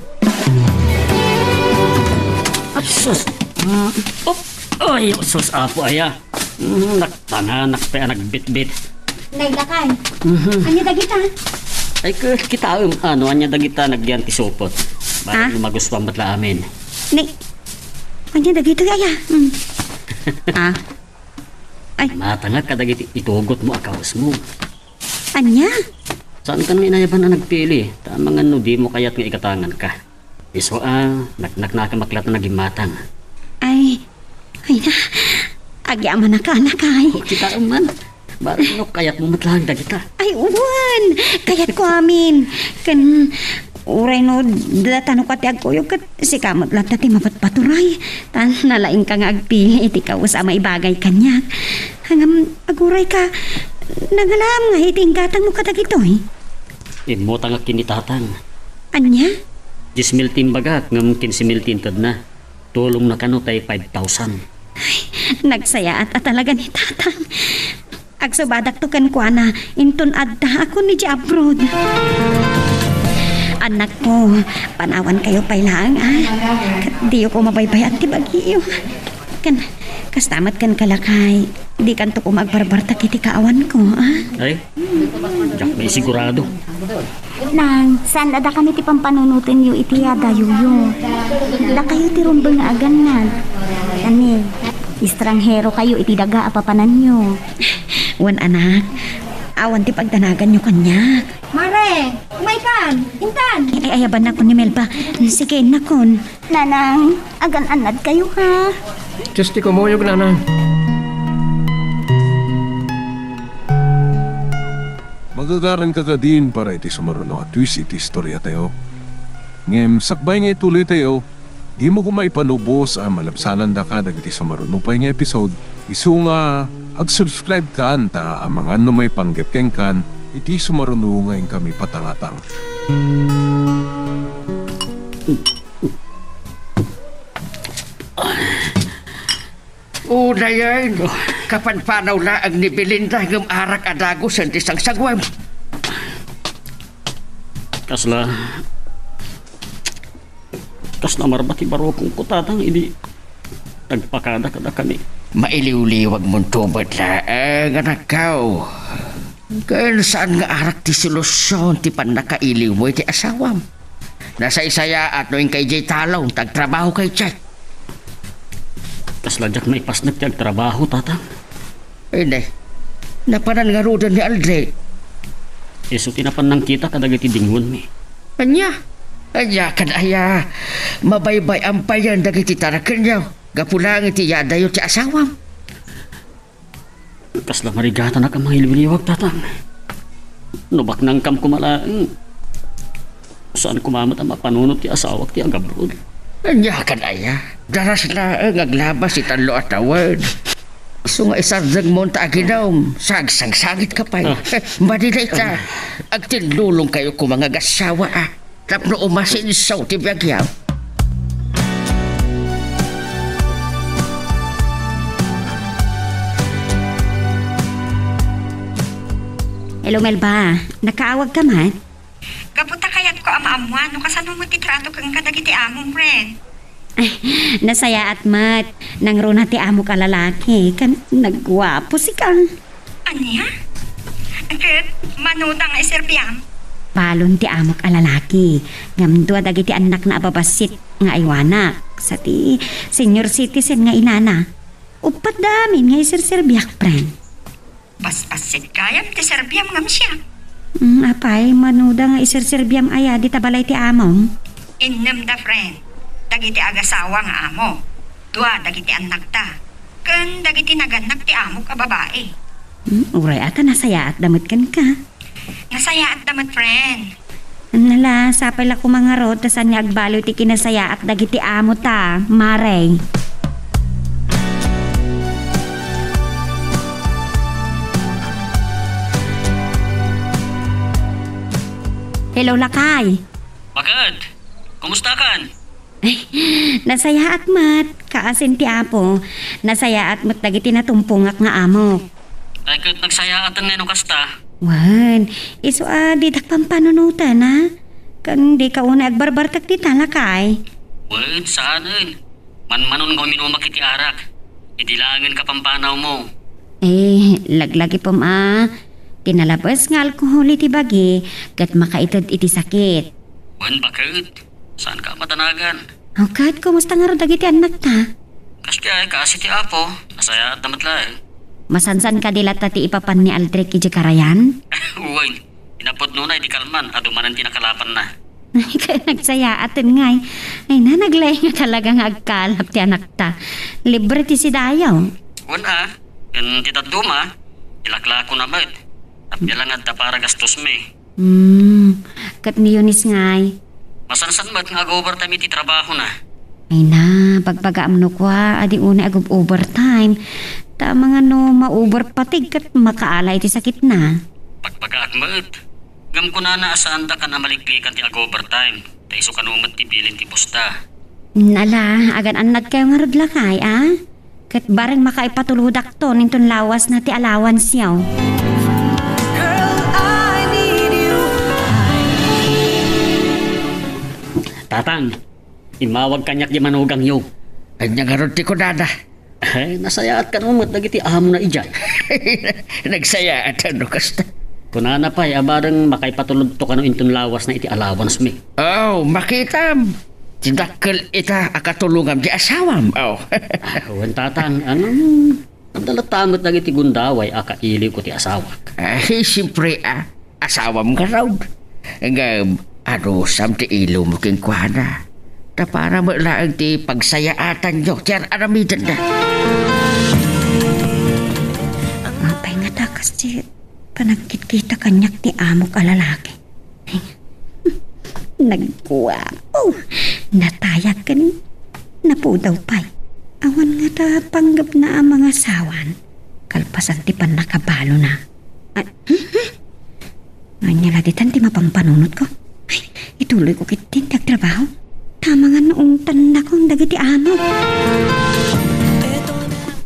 Ay, sus! Ah, op! Ay, sus, Apo, aya! Mm, naktanganak pay a nagbitbit. Nay, lakay. Mhm. Ania dagita? Ay, ket kitaem, ano, ania dagita nagyan ti supot. Barak Ah? no magustuam met la amin. Nay, ania dagita, aya? Mm. Ah. Ay. Matangak kadagiti itugotmo a kawesmo. Ania? Saankan nga inayaban a nagpili, ta amangan no dimo kayat nga igatanganka. Isu a, naknaknakam a ket nagimmatang. Ay, ay na. Agyamanak, anak, ay. O, kitaem man. Barak no kayatmo met laeng dagita. Ay, wen. Kayatko amin. Ken, uray no datano ka ti agkuyog, ket sika met latta ti mapatpaturay. Ta nalaingka nga agpili iti kawes a maibagay kaniak. Ngem, agurayka, nangalaam nga iti inggatangmo kadagitoy. Immutangak ken ni Tatang. Ania? Dies mil ti imbagak, ngem kinse mil ti intedna. Tulongna kano tay five thousand. Ay, nagsayaat a talaga ni Tatang. Agsubadakto kenkuana, inton adda a kun idiay abroad. Annakko, panawankayo pay laeng, a. Ket diyo koma baybay-an ti bagiyo. Ken, kasta met kenka, lakay, dikanto koma agbarbartak iti kaawanko, a? Ay, diak pay sigurado. Nang, saan a dakami ti pampanunotenyo iti yadayuyo? Dakayo ti rumbeng nga agannad. Kani, estranghero kayo iti daga a papananyo. Wen, anak, awan ti pagdanaganyo kaniak. Mare, umaykan! Intan! Ay, ayabanakon ni Melba. Sige, innakon. Nanang, agan-annadkayo, ha? Diyos ti kumuyog, Nanang. Magagaran ka kadin para iti sumaruno a twist iti istoriatayo. Ngem sakbay nga ituloytayo, dimo koma ipanubos a malabsanandaka dagiti sumaruno pay nga episode, isu nga ag-subscribe kan ta amangan no maipanggep kenkan iti sumaruno nga inkami patangatang. Unayen, kapanpanaw laeng ni Belinda ngem arak a dagusen ti sangsagwem. Kasla, kasla marba ti barukongko, Tatang, idi nagpakada kadakami. Mailiwliwagmonto met laeng, anakko. Ken saan nga arak ti solusion ti pannakailiwmo iti asawam? Nasaysayaat no inka idiay talon ta agtrabahoka idiay. Kasla diak maipasnek ti agtrabaho, Tatang. Ay, nay. Napanan ngaruden ni Aldrich? Isu ti napan nangkita kadagiti dingonmi. Ania? Ania kan aya? Mabaybay-an payen dagiti tarakenyo gapu laeng iti yadayo ti asawam. Kasla marigatanak a mangiliwliwag, Tatang. No baknangkam koma laeng, saan koma met a mapanunot ti asawak ti agabroad. Ania kan aya? Daras laeng aglabas ti tallo a tawen. Isu nga isardengmo ta aginum, sagsagsagitka pay. Ah. Madida ita, agtinlulongkayo koma nga agassawa, a. Tapno umasinso ti biagyo. Hello, Melba. Nakaawagka man? Gapu ta kayatko a maammuan no kasano met ti trato kenka dagiti amom, friend. Nasayaat met. Nangruna ti amok a lalaki, ken nagguapo sika. Ania? Ket mano da nga iserbiam? Balon ti amok a lalaki, ngem dua dagiti annakna a babassit nga aywanak, sa ti senior citizen nga inana. Uppat da amin nga iserserbiak, friend. Basbassit gayam ti serbiam ngem siak. Mm, apay, mano da nga iserserbiam aya dita balay ti amom? Innem da, friend, dagiti agasawa nga amo. Dua dagiti annakta, ken dagiti nagannak ti amok a babai. Hmm, uray a ta nasayaatda met kenka. Nasayaatda met, friend. Nala, sapay la koma ngarud ta saan nga agbaliw ti kinasayaat dagiti amo ta, Mare. Hello, lakay. Bakit? Kumusta kan? Nasayaat met, kaasin ti Apo. Nasayaat met dagiti natumpongak nga amok. Ay, ket nagsayaaten nga no kasta. Wen, isu a didak pampanunotan, a? Ken dika unay agbarbartek dita, lakay. Wen, saanen. Manmanon nga uminumak iti arak. Idi laengen kapampanaw mo. Eh, laglagipem a. Ti nalabes nga alkohol iti bagi, ket makaited iti sakit. Wen, baket. Saanka a madanagan? O, ket kumusta ngarud dagiti annakta? Kas ti ay, kaasi ti Apo, nasayaatda met laeng. Masansan kadi latta ti ipapan ni Aldrich idiay karayan? Wen, inapudnona idi kalman, adu manen ti nakalapanna. Ay, ket nagsayaaten ngay. Ay na, naglaing nga talaga nga agkalap ti annakta. Libre ti sidayo. Wen a, ken ti dadduma, ilaklakona met. Appiya la nga adda para gastosmi. Hmm, ket ni Eunice ngay? Masansan met nga ag-overtime iti trabahona. Ay na, bagbagaam no kua, adi unay ag-overtime. Ta amangan no ma-overfatigue ket makaala iti sakitna. Bagbagaak met. Ngem kunana a saandakan a maliklikan ti ag-overtime, ta isu kano met ti bilin ti boss da. Nala, agan-annadkayo ngarud lakay, a? Ket bareng makaipatulodakton inton lawasna ti allowance-yo. Tatang, immawag kaniak ti manugangyo. Ania ngarud ti kunana? Eh, nasayaat kano met dagiti amona idiay. Nagsayaat no kasta. Kunana pay a bareng makaipatulodto kano inton lawasna iti allowance mi. Oh, makitam. Ti dakkel ita a katulongam ti asawam. Oh. Ah, wen, Tatang, ano, adda latta met dagiti gundaway a kailiwko ti asawak. Ay, siyempre, ah. Asawam ngarud. Ngem, adusam ti ilimo kenkuana. Ta para met laeng ti pagsayaatanyo ti ar-aramidenda. Apay ngata kas ti panagkitkita kaniak ti amok a lalaki? Nagguapo, natayag ken napudaw pay. Awan ngata panggepna a mangasawan, kalpasan ti pannakabalona. Ah, hmm, hmm. Ania la ditan ti mapampanunotko? Ay, ituloyko ketdin ti agtrabaho. Ta amangan no ungtannakon dagiti amo.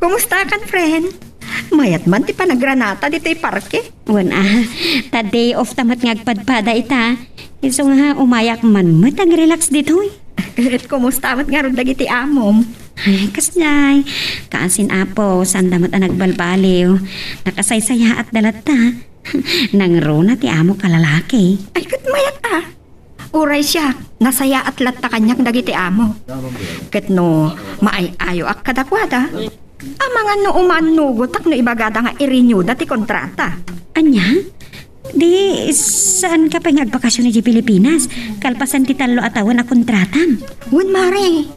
Kumustakan, friend? Mayat man ti panagranata ditoy parke. Wen, ah, ta day off ta met nga agpadpada ita. Isu nga umayak man met agrelax ditoy. Ket kumusta met ngarud dagiti amom? Ay, kasdiay. Kaasin Apo, saanda met a nagbalbaliw. Nakasaysayaatda latta. Nangruna ti amok a lalaki. Ay, ket mayat a. Uray siak, nasayaat latta kaniak dagiti amo. Ket no maay-ayoak kadakuada, amangan no umannugotak no ibagada nga i-renew-da ti kontrata. Ania? Di saanka pay nga agbakasyon idiay Pilipinas, kalpasan ti tallo a tawen a kontratam? Wen, mare.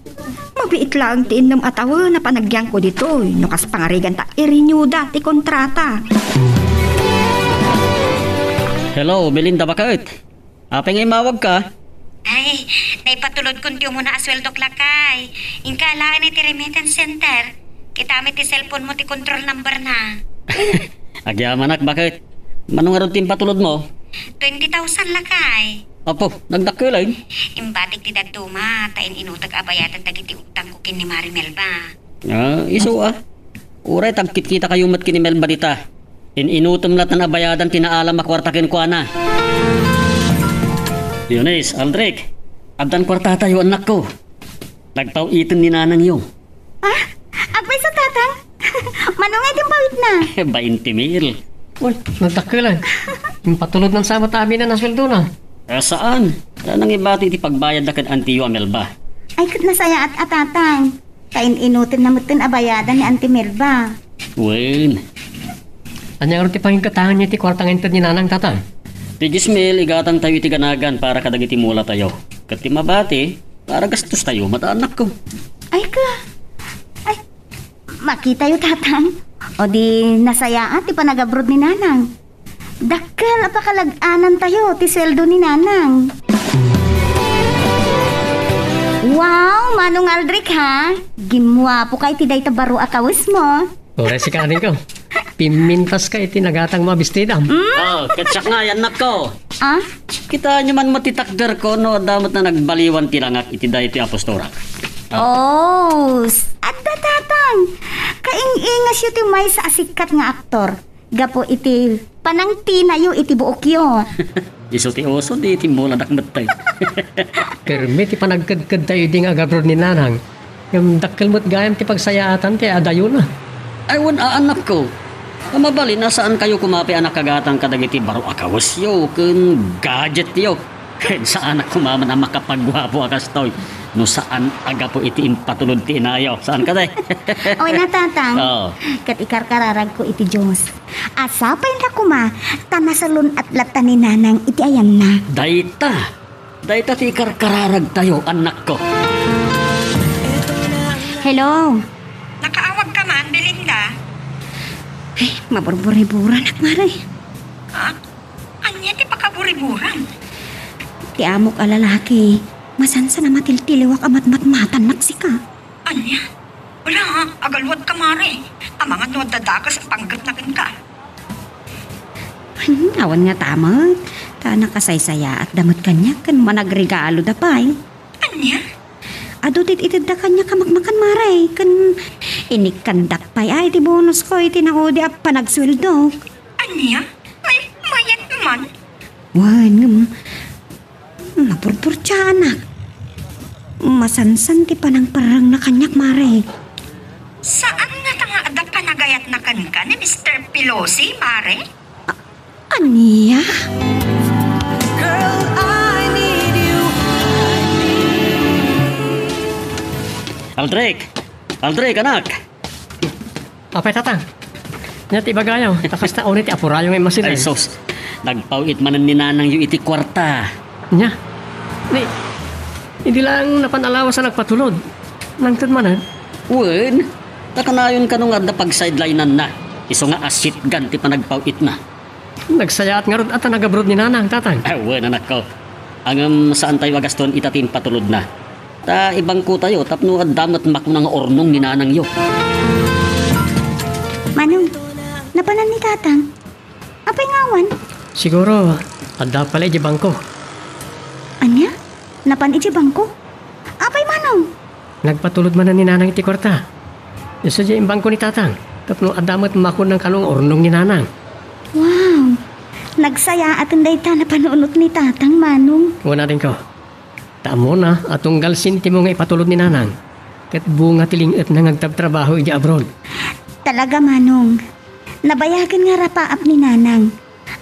Mabiit laeng ti innem a tawen a panagyanko ditoy, no kas pangarigan ta i-renew-da ti kontrata. Hello, Belinda, baket? Apay nga immawagka? Ay, naipatulodkon ti umuna a sueldok, lakay. Inka alaen iti remittance center. Kitami ti cellphone mo ti control number na. Agyamanak, baket? Mano ngarud ti impatulodmo? Twenty thousand, lakay. Apo, nagdakkel, ay? Imbatik ti dadduma, ta in-inutek a bayadan dagiti utangko ken ni Mari Melba. Ah, isu, ah. Uray tagkitkitakayto met ken ni Melba dita. In-inutem latta a bayadan ti naalam a kuarta kenkuana. Eunice, Aldric, addan kuartatayo, annakko. Nagpaw-iten ni nanangyo. Ah? Agpayso, Tatang? Mano nga iti impawitna? Bainte mil. Uy, nagdakkelan. Impatulodnan sa met amin a sueldona. Ah, saan? Ta nangibati iti pagbayadda ken antiyo a Melba. Ay, ket nasayaat a, Tatang. Ta in-inutenna metten a bayadan ni Auntie Melba. Wen. Ania ngarud ti panginkataenyo iti kuarta nga inted ni Nanang, Tatang? Ti dies mil igatangtayo iti ganagan para kadagiti mulatayo. Ket ti mabati, para gastostayo met, annakko. Ay ka. Ay, makitayo, Tatang. O di nasayaat ti panagabroad ni Nanang. Dakkel a pakalag-anantayo ti sueldo ni Nanang. Wow, Manong Aldric, ha? Gimmuapoka iti dayta baro a kawesmo. Uray sika, adingko. Pimmintaska iti nagatangmo a bestidam. Hmm? Oh, ket siak ngay, annakko. Ah? Kitaenyo man met ti takderko no adda met a nagbaliwan ti langak iti daytoy a postorak. Oh. Oh, s-, adda, Tatang. Kaing-ingasyo ti maysa a sikat nga aktor. Gapu iti panangtinayo iti buokyo. Isu ti uso, di timmuladak metten. Permi ti panagkedkedtayo idi nga agabroad ni Nanang. Ngem dakkel met gayam ti pagsayaatan ti adayona. Ay, wen, annakko. A mabalin a saankayo koma pay a nakagatang kadagiti baro a kawesyo ken gadgetyo. Ken saanak koma met a makapagguapo a kastoy no saan a gapu iti impatulod ti inayo. Saan kadi? Wen a, Tatang. Oo. Ket ikarkararagko iti Dios a sapay la koma ta nasalun-at latta ni Nanang iti ayanna. Dayta. Dayta ti ikarkararagtayo, annakko. Hello. Nakaawagka man, Belinda? Ay, maburburiburanak, Mare. Ha? Ania ti pakaburiburan? Ti amok a lalaki, masansan a matiltiliwak a matmatmatannak sika. Ania? Ala, agaluatka, Mare. Amangan no adda dakes a panggepna kenka. Hmm, awan ngata met. Ta nakasaysayaatda met kaniak ken managregaloda pay. Ania? Adu ti it-itedda kaniak a makmakan, Mare, ken inikkandak pay a iti bonusko iti naudi a panagsueldok. Ania? May, mayat man? Wen, ngem, mapurpurtiaanak. Masansan ti panangparrangna kaniak, Mare. Saan ngata nga adda panagayatna kenka ni Mister Pelosi, Mare? A-, ania? Aldrich! Aldrich, anak! Apay, Tatang? Ania ti ibagayo? Ta kasta unay ti apurayo nga immasid. Ay, sus. Nagpaw-it manen ni nanangyo iti kuarta. Ania? Ni, idi laeng napan a lawas a nagpatulod. Nangted manen? Wen. Ta kanayon kano nga adda pagsideline-anna. Isu nga asitgan ti panagpaw-itna. Nagsayaat ngarud a ta nag-abroad ni nanang, Tatang. Ah, wen, anakko. Ngem saantayo a gastoen ita ti impatulodna. Ta ibangkotayo tapno adda met makuna nga urnong ni nanangyo. Manong, napanan ni Tatang? Apay nga awan? Siguro, adda pay la idiay bangko. Ania? Napan idiay bangko? Apay, Manong? Nagpatulod manen ni nanang iti kuarta. Isu diay imbangko ni Tatang. Tapno adda met makuna kano nga urnong ni nanang. Wow! Nagsayaaten dayta napanunot ni Tatang, Manong. Wen, adingko. Ta ammona a tunggal sentimo nga ipatulod ni nanang, ket bunga ti ling-etna nga agtabtrabaho idiay abroad. Talaga, Manong. Nabayagen nga rapaap ni nanang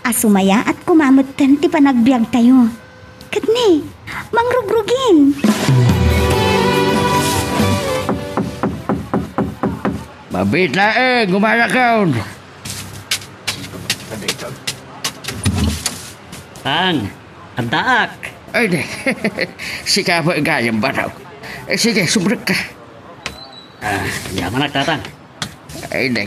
a sumayaat koma metten ti panagbiagtayo. Ket ni, mangrugrugin. Mabiit laeng, umayakon. Tang, addaak. Ay, di. Sika met gayam, Manong. Eh, sige, sumrekka. Ah, yamanak, Tatang. Ay, di.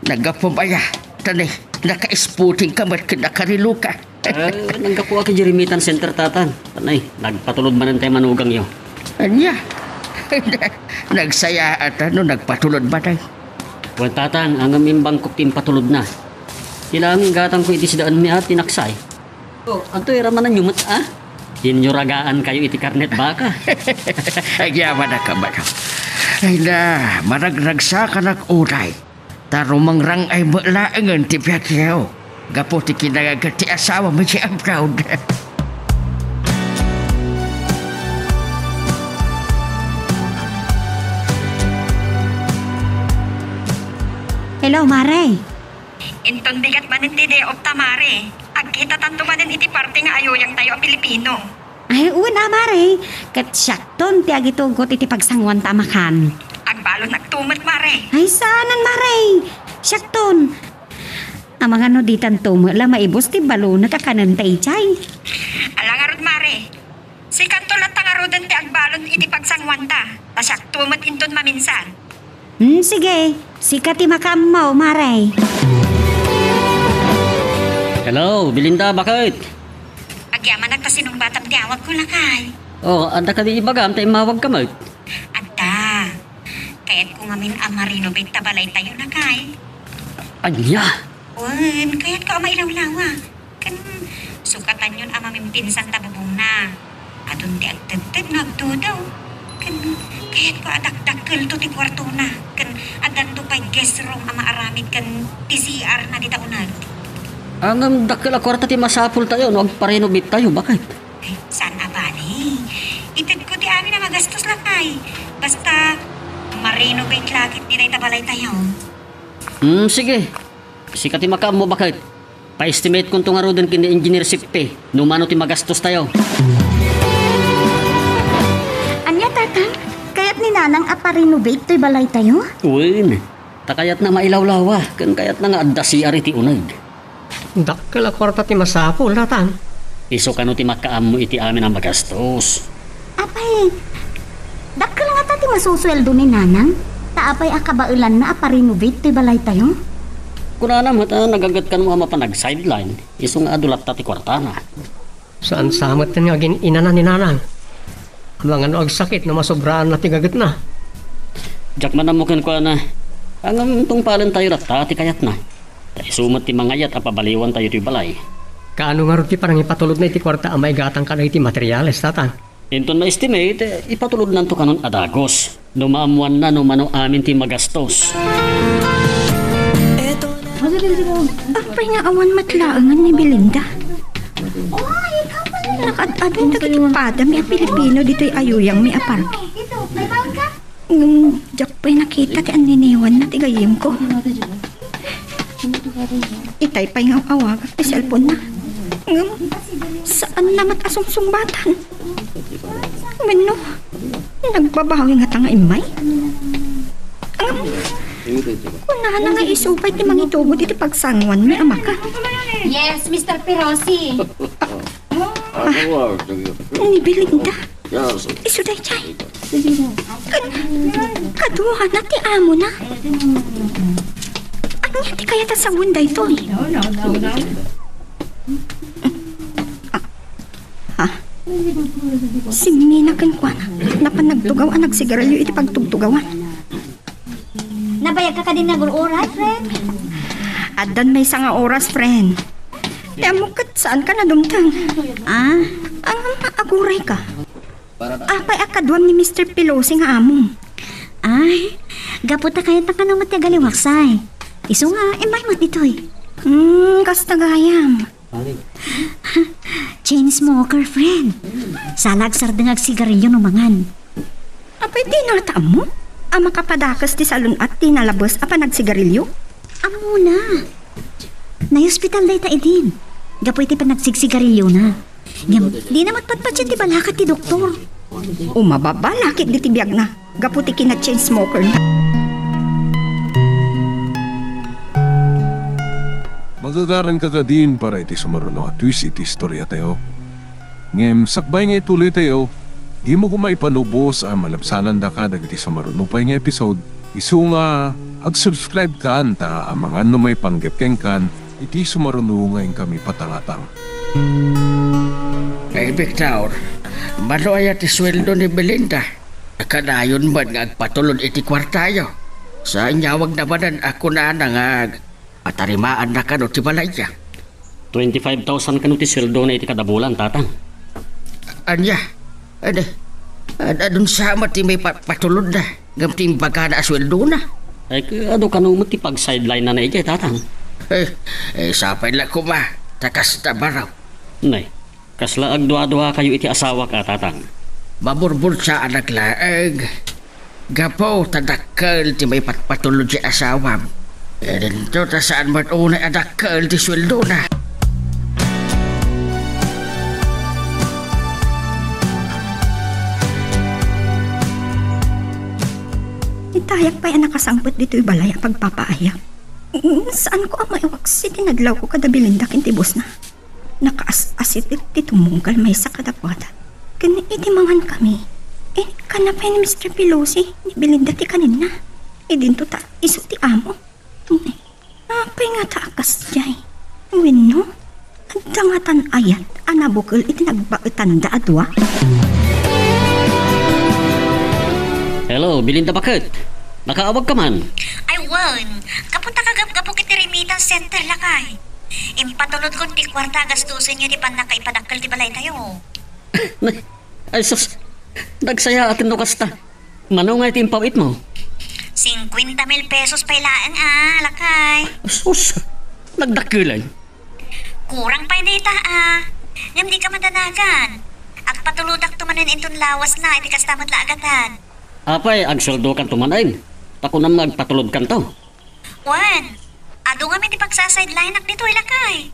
Naggapu aya. Ta ni, naka-sporting ka met ken nakariloka. Ah, naggapuak idiay remittance center, Tatang. Anay, nagpatulod manen ti manugangyo. Ania? Nagsayaat no nagpatulod manen. Wen, Tatang, ngem imbangkok ti impatulodna. Ti laeng gatangko iti sidaenmi a tinaksay. Oh, adtoy ramananyo met, a? Dinyo ragaankayo iti karnet baka. Agyamanak, Manong. Ay na, managragsakanak unay. Ta rumangrang-ay met laengen ti biagyo. Gapu ti kinagaget ti asawam idiay abroad. Hello, Mare. Inton bigat manen ti day off ta, Mare, agkitatanto manen iti parte nga ayuyangtayo a Pilipino. Ay, wen a, Mare. Ket siakton ti agitugot iti pagsanguanta a makan. Agbalonnakto met, Mare. Ay, saanen, Mare. Siakton. Amangan no ditanto met la maibus ti balonek a kanenta idiay. Ala ngarud, Mare. Sikanto latta ngaruden ti agbalon iti pagsanguanta, ta siakto met inton maminsan. Hmm, sige. Sika ti makaammo, Mare. Hello, Belinda, baket? Agyamanak ta sinungbatam ti awagko, lakay. Oh, adda kadi ibagam ta immawagka met? Adda. Kayatko ngamin a ma-renovate ta balaytayo, lakay. Ania? Wen, kayatko a mailawlawa. Ken sukatanyon a mamimpinsan ta bubongna. Adun ti agtedted no agdudaw. Ken kayatko a dakdakkelto ti kuartona. Ken addanto pay guest room a maaramid ken ti C R na dita uneg. Ngem dakkel a kuarta ti masapultayo no agpa-renovate tayo, baket? Ay, saan a bale. Itedko ti amin a magastos, lakay. Basta, ma-renovate la ketdi dayta balaytayo. Hmm, sige. Sika ti makaammo, baket. Pa-estimate-konto ngaruden ken ni Engineer Sippi no mano ti magastostayo. Ania, Tatang? Kayat ni Nanang a pa-renovate toy balaytayo? Wen, ta kayatna mailawlawa, ken kayatna nga adda C R iti uneg. Dakkel a kuarta ti masapul, Tatang. Isu kano ti makaammo iti amin a magastos. Apay, dakkel ngata ti masusueldo ni Nanang? Ta apay a kabaelanna a pa-renovate toy balaytayo? Kunana met a nagaget kano a mapan ag-sideline, isu nga adu latta ti kuartana. Saan sa met nga agin-inana ni Nanang? Amangan no agsakit no masobraanna ti gagetna. Diak man ammo kenkuana. Ngem tungpalentayo latta ti kayatna. Ta isu met ti mangayat a pabaliwantayo toy balay. Kaano ngarud ti panangipatulodna iti kuarta a maigatang kadagiti materials, Tatang? Inton ma-estimate, ipatulodnanto kanon a dagus. No maammoanna no mano amin ti magastos. Apay nga awan met laengen ni Belinda? Nakaad-ado dagiti padami a Pilipino ditoy ayuyangmi a parke. Ngem diak pay nakita ti anniniwanna ti gayyemko. Itay pay nga awagak ti cellphone-na. Ngem saanna met a sungsungbatan. Wenno, nagbabawi ngata nga immay? Ngem kunana nga isu pay ti mangitugot iti pagsanguanmi a maka. Yes, Mister Pirosi. Ah, ni Belinda. Isu daydiay. Kad-, kaduana ti amona. Ania ti kayat a sawen daytoy? Ah, ha? Simmina kenkuana. Napan nagtugaw a nagsigarilyo iti pagtugtugawan. Nabayagka kadi nga agur-uray, friend? Addan maysa nga oras, friend. Ti ammok ket saanka nadumteng. Ah? Ang aguray ka. Apay a kaduam ni Mister Pelosi nga amom? Ay, gapu ta kayatna kano met ti agaliwaksay. Isu nga, immay met ditoy. Hmm, kasta gayam. Chain smoker, friend. Saan la agsardeng agsigarilyo no mangan. Apay, dina ngata ammo a makapadakes ti salun-at ti nalabes a panagsigarilyo? Ammona. Naiospital dayta idin. Gapu iti panagsigsigarilyona. Ngem, dina met patpatien ti balakat ti doktor. Umababa la ketdi ti biagna gapu ti kina-chain smoker-na. Magagaranka kadin para iti sumaruno a twist iti istoriatayo. Ngem sakbay nga ituloytayo, dimo koma ipanubos a malabsanandaka dagiti sumaruno pay nga episode, isu nga ag-subscribe-kan ta amangan no maipanggep kenkan iti sumaruno nga inkami patangatang. Ay, Victor, mano aya ti sueldo ni Belinda? Kanayon met nga agpatulod iti kuartayo. Sa inyawagna manen a kunana nga ag-, atarimaanna kano ti balayya. Twenty-five thousand kano ti sueldona iti kada bulan, Tatang. Ania? Adi, ad-, adun sa met ti maipa-, patulodna ngem ti imbagana a sueldona. Ay, adu kano met ti pag-sideline-na idiay, Tatang. Eh, eh, sapay la koma, ta kasta baro. Nay, kasla agduaduakayo iti asawak a, Tatang? Maburburtsaanak laeng. Gapu ta dakkel ti maipatpatulod ti asawam. Idinto ta saan met unay a dakkel ti sueldona. Itayak pay a nakasangpet ditoy balay a pagpapaayam. Saanko a maiwaksi ti nadlawko kada Belinda ken ti bosna. Nakaas-asipit ti tumunggal maysa kadakuada. Ken iti mangankami, inikkanna pay ni Mister Pelosi ni Belinda ti kaninna. Idinto ta isu ti amo. Apay ngata a kasdiay? Wenno, adda ngatan ayat a nabukel iti nagbaetanda a dua? Hello, Belinda, baket? Nakaawagka man? Ay, wen. Gapu ta kagapgapok iti remittance center, lakay. Impatulodkon ti kuarta a gastusenyo iti pannakaipadakkel ti balaytayo. Ay, sus. Nagsayaaten no kasta. Mano nga iti impawitmo? Cincuenta mil pesos pay laeng a, lakay. Sus. Nagdakkelan. Kurang pay dayta a. Ngem dika madanagan. Agpatulodakto manen inton lawasna iti kasta met la a gatad. Apay, agsueldokanto manen? Ta kunam nga agpatulodkanto. Wen, adu ngamin ti pagsaside-line-ak ditoy, lakay.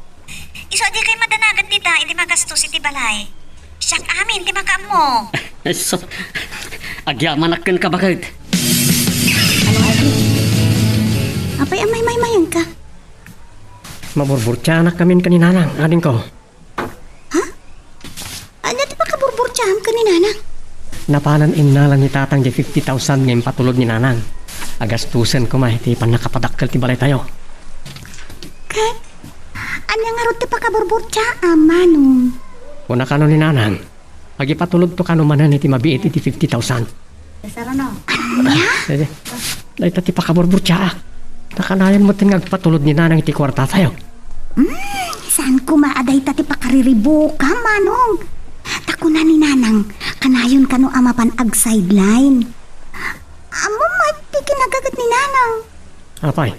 Isu a dikay madanagan dita iti magastos iti balay. Siak amin ti makaammo. Ay, sus. Agyamanak kenka, baket. Apay a maymaymayanka? Maburburtianak ngamin ken ni Nanang, adingko. Ha? Ania ti pakaburburtiaam ken ni Nanang? Napanan innala ni Tatang di fifty thousand nga impatulod ni Nanang. Agastusen koma iti pannakapadakkel ti balaytayo. Ket ania ngarud ti pakaburburtiaam, Manong? Kuna kano ni Nanang, agipatulodto kano manen iti mabiit iti fifty thousand. Ania? Eh, dayta ti pakaburburtiaak. Nakanayon met nga agpatulod ni Nanang iti kuartatayo. Mm, Saan koma a dayta ti pakariribukam, Manong. Ta kuna ni Nanang, kanayon kano a mapan ag-sideline. Ammom met ti kinagaget ni Nanang. Apay,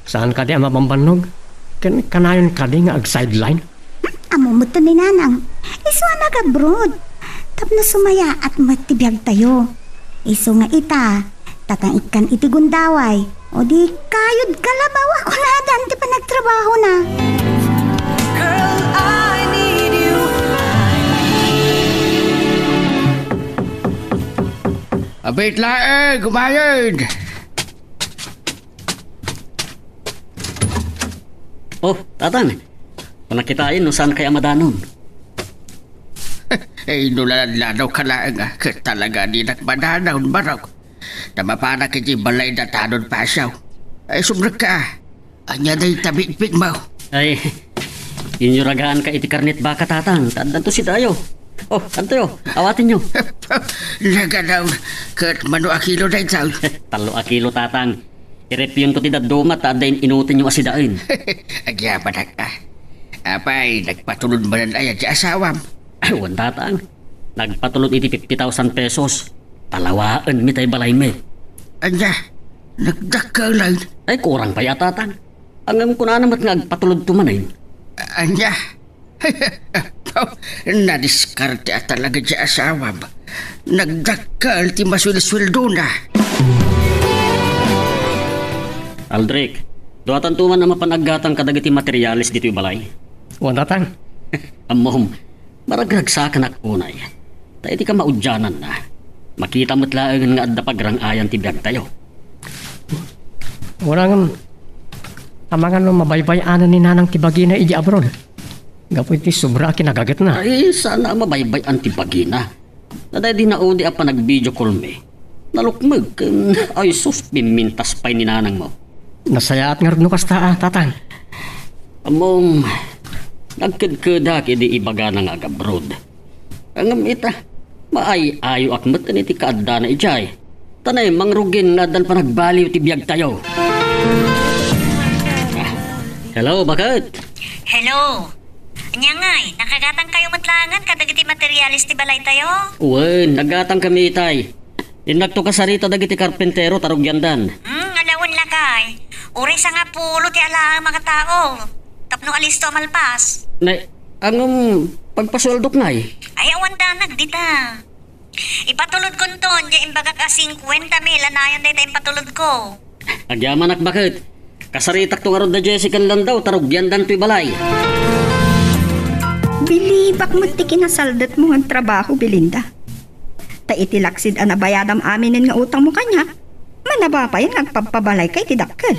saan kadi a mabambannog? Ken kanayon kadi nga ag-sideline? Hmm, ammom met ni Nanang. Isu a nag-abroad. Tapno sumayaat met ti biagtayo. Isu nga ita, tatang ikkan iti gundaway. O di kayod kalabaw a kunadan ti panagtrabahona. Girl, I need you. Abit laeng, kumayod. Oh, Tatang. Panakitaen no saan kaya madanon. Eh, no laladaw ka laeng, ah, ket talaga dinak madanon, barok. Ta mapanak iti balay da tanon pasaw. Ay, sumrekka. Ania dayta bitbitmo? Ay, inyuragaan ka iti karnet baka, Tatang. Ta addanto sidayo. Oh, adtoyo. Awatenyo. Naganaw, ket mano a kilo dayta? Tallo a kilo, Tatang. Irepyonto ti dadduma ta adda in-inutenyo a sidaen. Agyamanak, ah. Apay, nagpatulod manen aya ti asawam? Ay, wen, Tatang. Nagpatulod iti fifty thousand pesos. Talawaenmi tay balaymi. Ania? Nagdakkel, ay? Ay, kurang pay a, Tatang. Ngem kunana met nga agpatulodto manen. Ania? Nadiskarte a talaga ti asawam. Nagdakkel ti masuelsueldona. Aldric, duatanto man a mapan aggatang kadagiti materiales ditoy balay? Wen, Tatang. Ammom, maragragsakanak unay. Ta iti kamaudiananna, makita met laengen nga adda pagrang-ayan ti biagtayo. Wen, ngem, amangan no mabaybay-anan ni Nanang ti bagina idiay abroad. Gapu iti sobra a kinagagetna. Ay, saan a mabaybay-an ti bagina. Ta daydi naudi a panag-video call mi, nalukmeg ken, ay sus, pimmintas pay ni Nanangmo. Nasayaat ngarud no kasta, a, Tatang. Ammom, nagkedkedak idi ibagana nga agabroad. Ngem ita, maay-ayoak met iti kaaddana idiay. Ta naimmangrugin nga addan panagbaliw ti biagtayo. Ah, hello, baket? Hello. Ania ngay, nakagatangkayo met laengen kadagiti materiales ti balaytayo? Wen, naggatangkami itay. Innakto kasarita dagiti karpentero ta rugiandan. Hmm, ala wen lakay. Uray sangapulo ti alaem a katao. Tapno alisto a malpas. Nay, ngem, pagpasueldok ngay? Ay, awan danag dita. Ipatulodkonton, diay imbagak a singkuenta mil a nayon dayta impatulodko. Agyamanak baket. Kasaritakto ngarud da Jessie ken Landau ta rugiandan toy balay. Bilibak met ti kinasaldetmo nga agtrabaho, Belinda. Ta iti laksid a nabayadam aminen nga utangmo kaniak, manaba payen nga agpabpabalayka iti dakkel.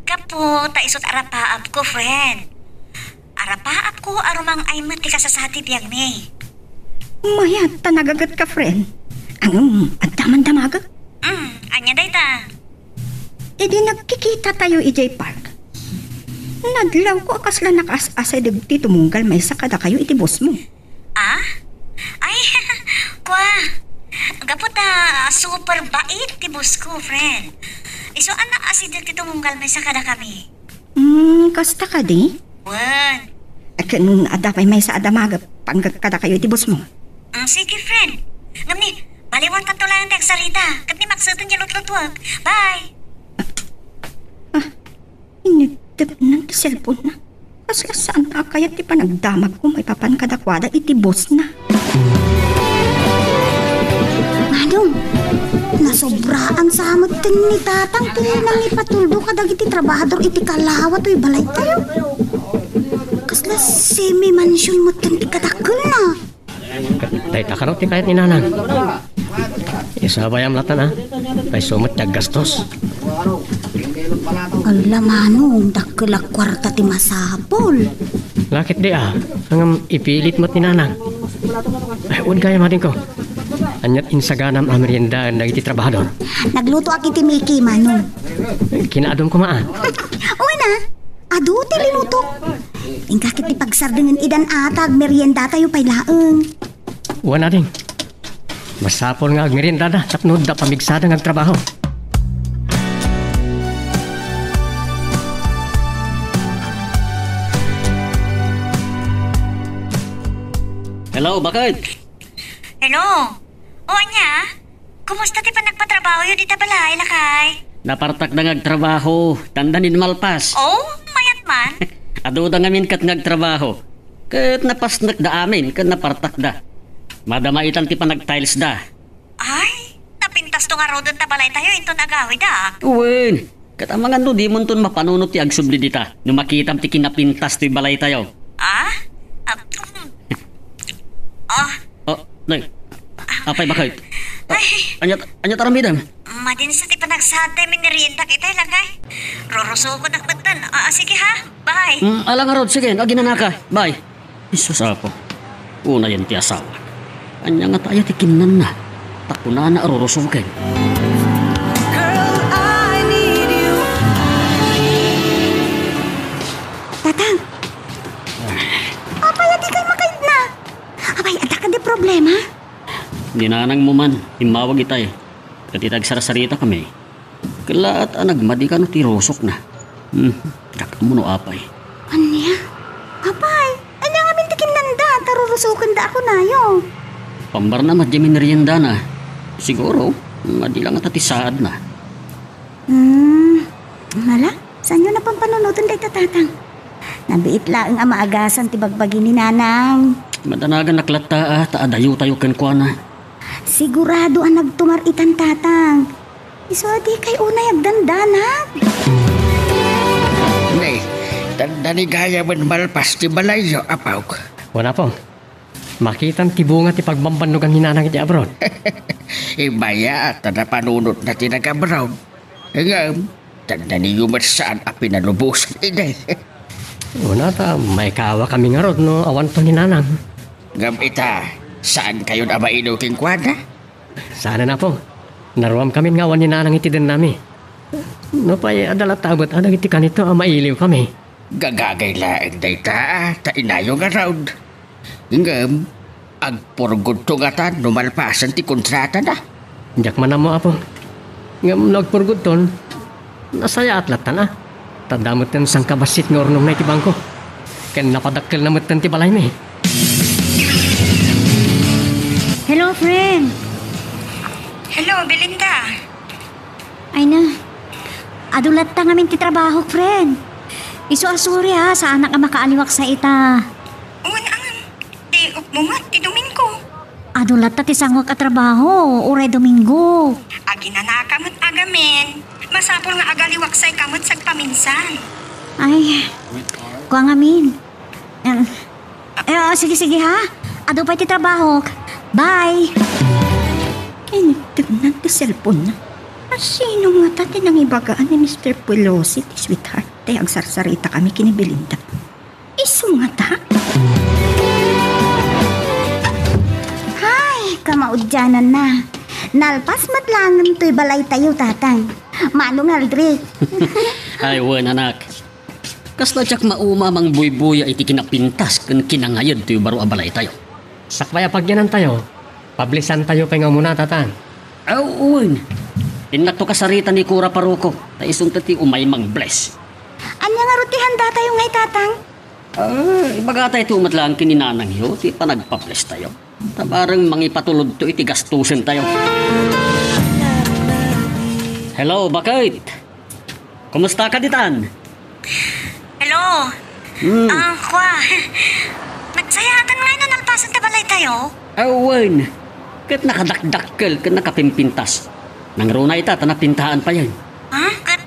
Gapu ta isut' arapaapko, friend. Arapaapko a rumang-ay met ti kasasati biagmi. Mayat ta nagagetka, friend. Ngem, adda man damagek? Mm, ania dayta? Idi nagkikitatayo idiay park, nadlawko a kasla nakaas-asideg ti tumunggal maysa kadakayo iti bossmo. Ah? Ay, kua, gapu ta super bait ti boss ko, friend. Isu a naasideg ti tumunggal maysa kadakami. Hmm, kasta kadi? Wen. Ken adda pay maysa a damagek, panggep kadakayo iti bossmo. Mm, sige, friend. Ngem ni, baliwantanto laeng ti agsarita, ket ni makseten ti lutlutuek. Bye! Ah, Initdepnan ti cellphone-na. Kasla saan a kayat ti panagdamagko maipapan kadakuada iti boss-na. Manong, nasobraan sa met ni Tatang ti nangipatuldo kadagiti trabahador iti kalawa toy balaytayo. Kasla semi-mansion met ti kadakkelna. Ket dayta kano ti kayat ni Nanang. Isabayam latta, a. Ta isu met ti aggastos. Alla, Manong, dakkel a kuarta ti masapul. Lakit di, a. Ngem ipilit met ni Nanang. Ay, wen gayam, adingko. Aniat insaganam a meriendaen dagiti trabahador? Naglutoak iti Mickey, Manong. Kinaadum koma, a. Wen, a. Adu ti linutok. Inka ket ti pagsardengen idan a ta agmeriendatayo pay laeng. Wen, ading. Masapul nga agmeriendada tapno adda pamigsada nga agtrabaho. Hello, bakit? Hello. O, ania? Kumusta ti panagpatrabahoyo dita balay, lakay? Napartakda nga agtrabaho, tanda ni malpas. Oh, mayat man. Aduda ngamin ket nga agtrabaho. Ket napasnekda amin, ket napartakda. Madama itan ti panagtilesda. Ay, napintas to nga ruden ta balaytayo inton agawida. Wen, ket amangan no dimonton mapanunot ti agsubli dita, no makitam ti kinapintas toy balaytayo. Ah? Ah, mm. Ah, Oh, nay. Apay, bakit? Ah, Ay. Anya, anya taramidem? Madinsa ti panagsaad tay miniriendak itay, lakay. Rurusokon ak metten. Ah, ah, sige ha. Bye. Mm, ala ngarud, sige, aginanaka. Bye. Jesus, Apo. Unayen ti asawa. Anya nga tayo ti kinnanna? Ta kunana a rurusoken. Girl, I need you. Tatang! Apay a dikay makaidna? Apay, adda kadi problema? Ni nanangmo man, immawag itay. Ket ita agsarsarita kami. Kellaat a nagmadi kano ti rusokna. Hmm, dakmo no apay. Ania? Apay, ania ngamin ti kinnanda, ta rurusokenda a kunayo. Pambarna met diay mineriendana. Siguro, madi la ngata ti saadna. Hmm, ala, saanyo napampanunoten dayta, Tatang? Nabiit laeng a maagasan ti bagbagi ni Nanang. Madanaganak latta a ta adayotayo kenkuana. Sigurado a nagtumar itan, Tatang. Isu a dikay unay agdandanag. Nay, tanda ni gayamen malpas ti balayyo, Apok. Wen, Apong. Makitam ti bunga ti pagbambannogan ni Nanang iti abroad. Immay a ta napanunotna ti nag-abroad. Ngem, tanda niyo met saan a pinalubosan idi. Una ta, maikawakami ngarud no awanto ni Nanang. Ngem ita, saankayon a mailiw kenkuana? Saanen, Apo. Naruamkamin nga awan ni Nanang iti dennami. Nupay adda latta met a dagiti kanito a mailiwkami. Gagagay laeng dayta, ta inayo ngarud. Ngem, agpurgodto ngata no malpasen ti kontratana? Diak man ammo, Apo. Ngem no agpurgodton, nasayaat lattan a. Ta adda metten sangkabassit nga urnongna iti bangko. Ken napadakkelna metten ti balaymi. Hello, friend. Hello, Belinda. Ay na. Adu latta ngamin ti trabahok, friend. Isu a sorry ha, saanak a makaaliwak sa ita. Wen, angem, ti upmo met ti Domingo. Adu latta ti sangoek a trabaho, uray Domingo. Aginanaka met agamin. Masapul nga agaliwaksayka met sagpaminsan. Ay, kua ngamin. Em, eh, oh, sige, sige, ha? Adu pay ti trabahok. Bye! Kinittegnan ti cellphone-na. Asino ngata ti nangibagaan ni Mister Pelosi ti sweetheart ti agsarsarita kami ken ni Belinda? Isu ngata? Hay, kamaudiananna. Nalpas met laengen toy balaytayo, Tatang. Manong Aldrich. Ay, wen, anak. Kasla diak mauma a mangbuybuya iti kinapintas ken kinangayed toy baro a balaytayo. Sakbay a pagyanantayo, pablisantayo pay nga umuna, Tatang. Aw, wen. Innakto kasarita ni Kura Paroko, ta isunto ti umay mangbles. Ania ngarud ti handatayo ngay, Tatang? Ah, ibagatayto met laeng ken ni nanangyo ti panagpablestayo. Ta bareng mangipatulodto iti gastusentayo. Hello, bakit? Kumusta ka ditan? Hello. Hmm. Ah, kua. Nagsayaatan ngay no nalpasen ta balaytayo? Awen. Ket nakadakdakkel ket nakapimpintas. Nangruna ita ta napintahan payen. Ha? Ket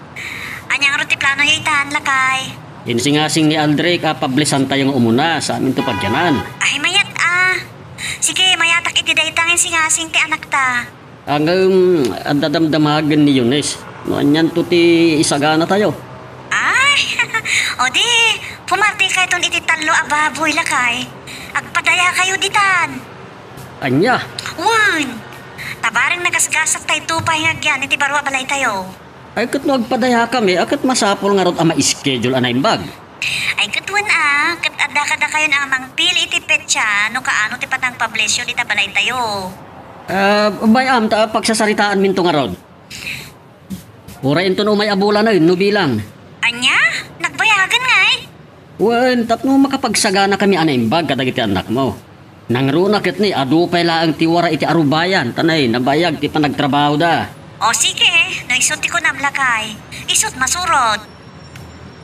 ania ngarud ti planoyo itan, lakay? Insingasing ni Aldrich a pablisantayo nga umuna sa aminto pagyanan. Ay, mayat a. Sige, mayatak iti dayta nga insingasing ti anakta. Ngem, adda damdamagen ni Eunice no anianto ti isaganatayo. Ay, o di, pumartikayton iti tallo a baboy, lakay. Agpadayakayo ditan. Ania? Wen, ta bareng nagasgasattayto pay nga agyan iti baro a balaytayo. Ay, ket no agpadayakami, a ket masapul ngarud a ma-schedule a naimbag. Ay, ket wen a, ket adda kadakayon a mangpili iti petsa no kaano ti panangpablesyo dita balaytayo. Ah, bay-am ta pagsasaritaanminto ngarud. Uray inton umay a bulan, ay, no bilang. Ania? Nagbayagan ngay? Wen, tapno makapagsaganakami a naimbag kadagiti annakmo. Nangruna ket ni, adu pay laeng ti wara iti arubayan, ta nay, nabayag ti panagtrabahoda. O sige, no isu ti kunam, lakay. Isut' masurot.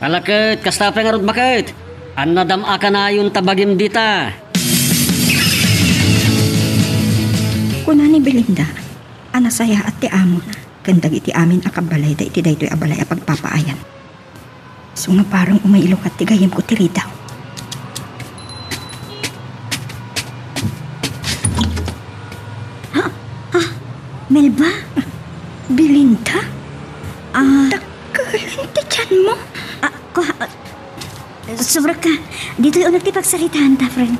Ala ket, kasta pay ngarud, baket. Annadam a kanayon ta bagim dita. Kuna ni Belinda a nasayaat ti amona ken dagiti amin a kabbalayda iti daytoy a balay a pagpapaayan. Isu nga parang umay ilukat ti gayyemko ti ridaw. Ha? Ha? Melba? Belinda? Ah. Dakkel ti tianmo? Ah, kua-, ah, sobra ka. Ditoy uneg ti pagsaritaanta, friend.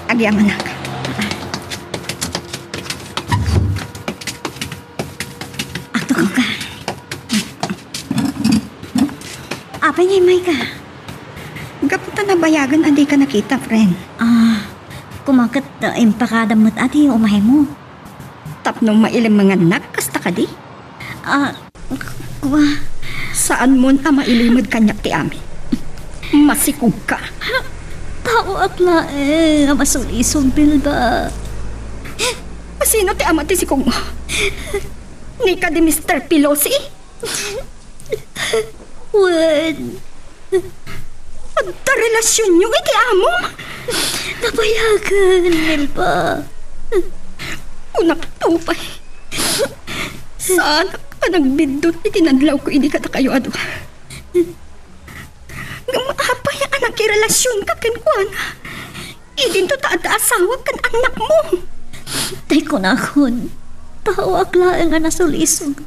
Agyamanak. Agtugaw ka. Apay nga immay ka? Gapu ta nabayagen a dika nakita, friend. Ah, koma ket, ah, impakadam met a ti umaymo. Tapno mailemengannak, kasta kadi? Ah, k-, kua. Saanmon a mailimed kaniak ti amin. Masikogka. Taoak laeng a masulisog, Melba. Asino ti ama ti sikogmo? Ni kadi Mister Pelosi? Wen. Adda relasionyo iti amom? Nabayagen, Melba. Kunak to pay. Saanak a nagbiddut iti nadlawko idi kadakayo a dua. Ngem apay a nakirelasionka kenkuana? Idinto ta adda asawak ken annakmo. Tay kunakon, taoak laeng a nasulisog.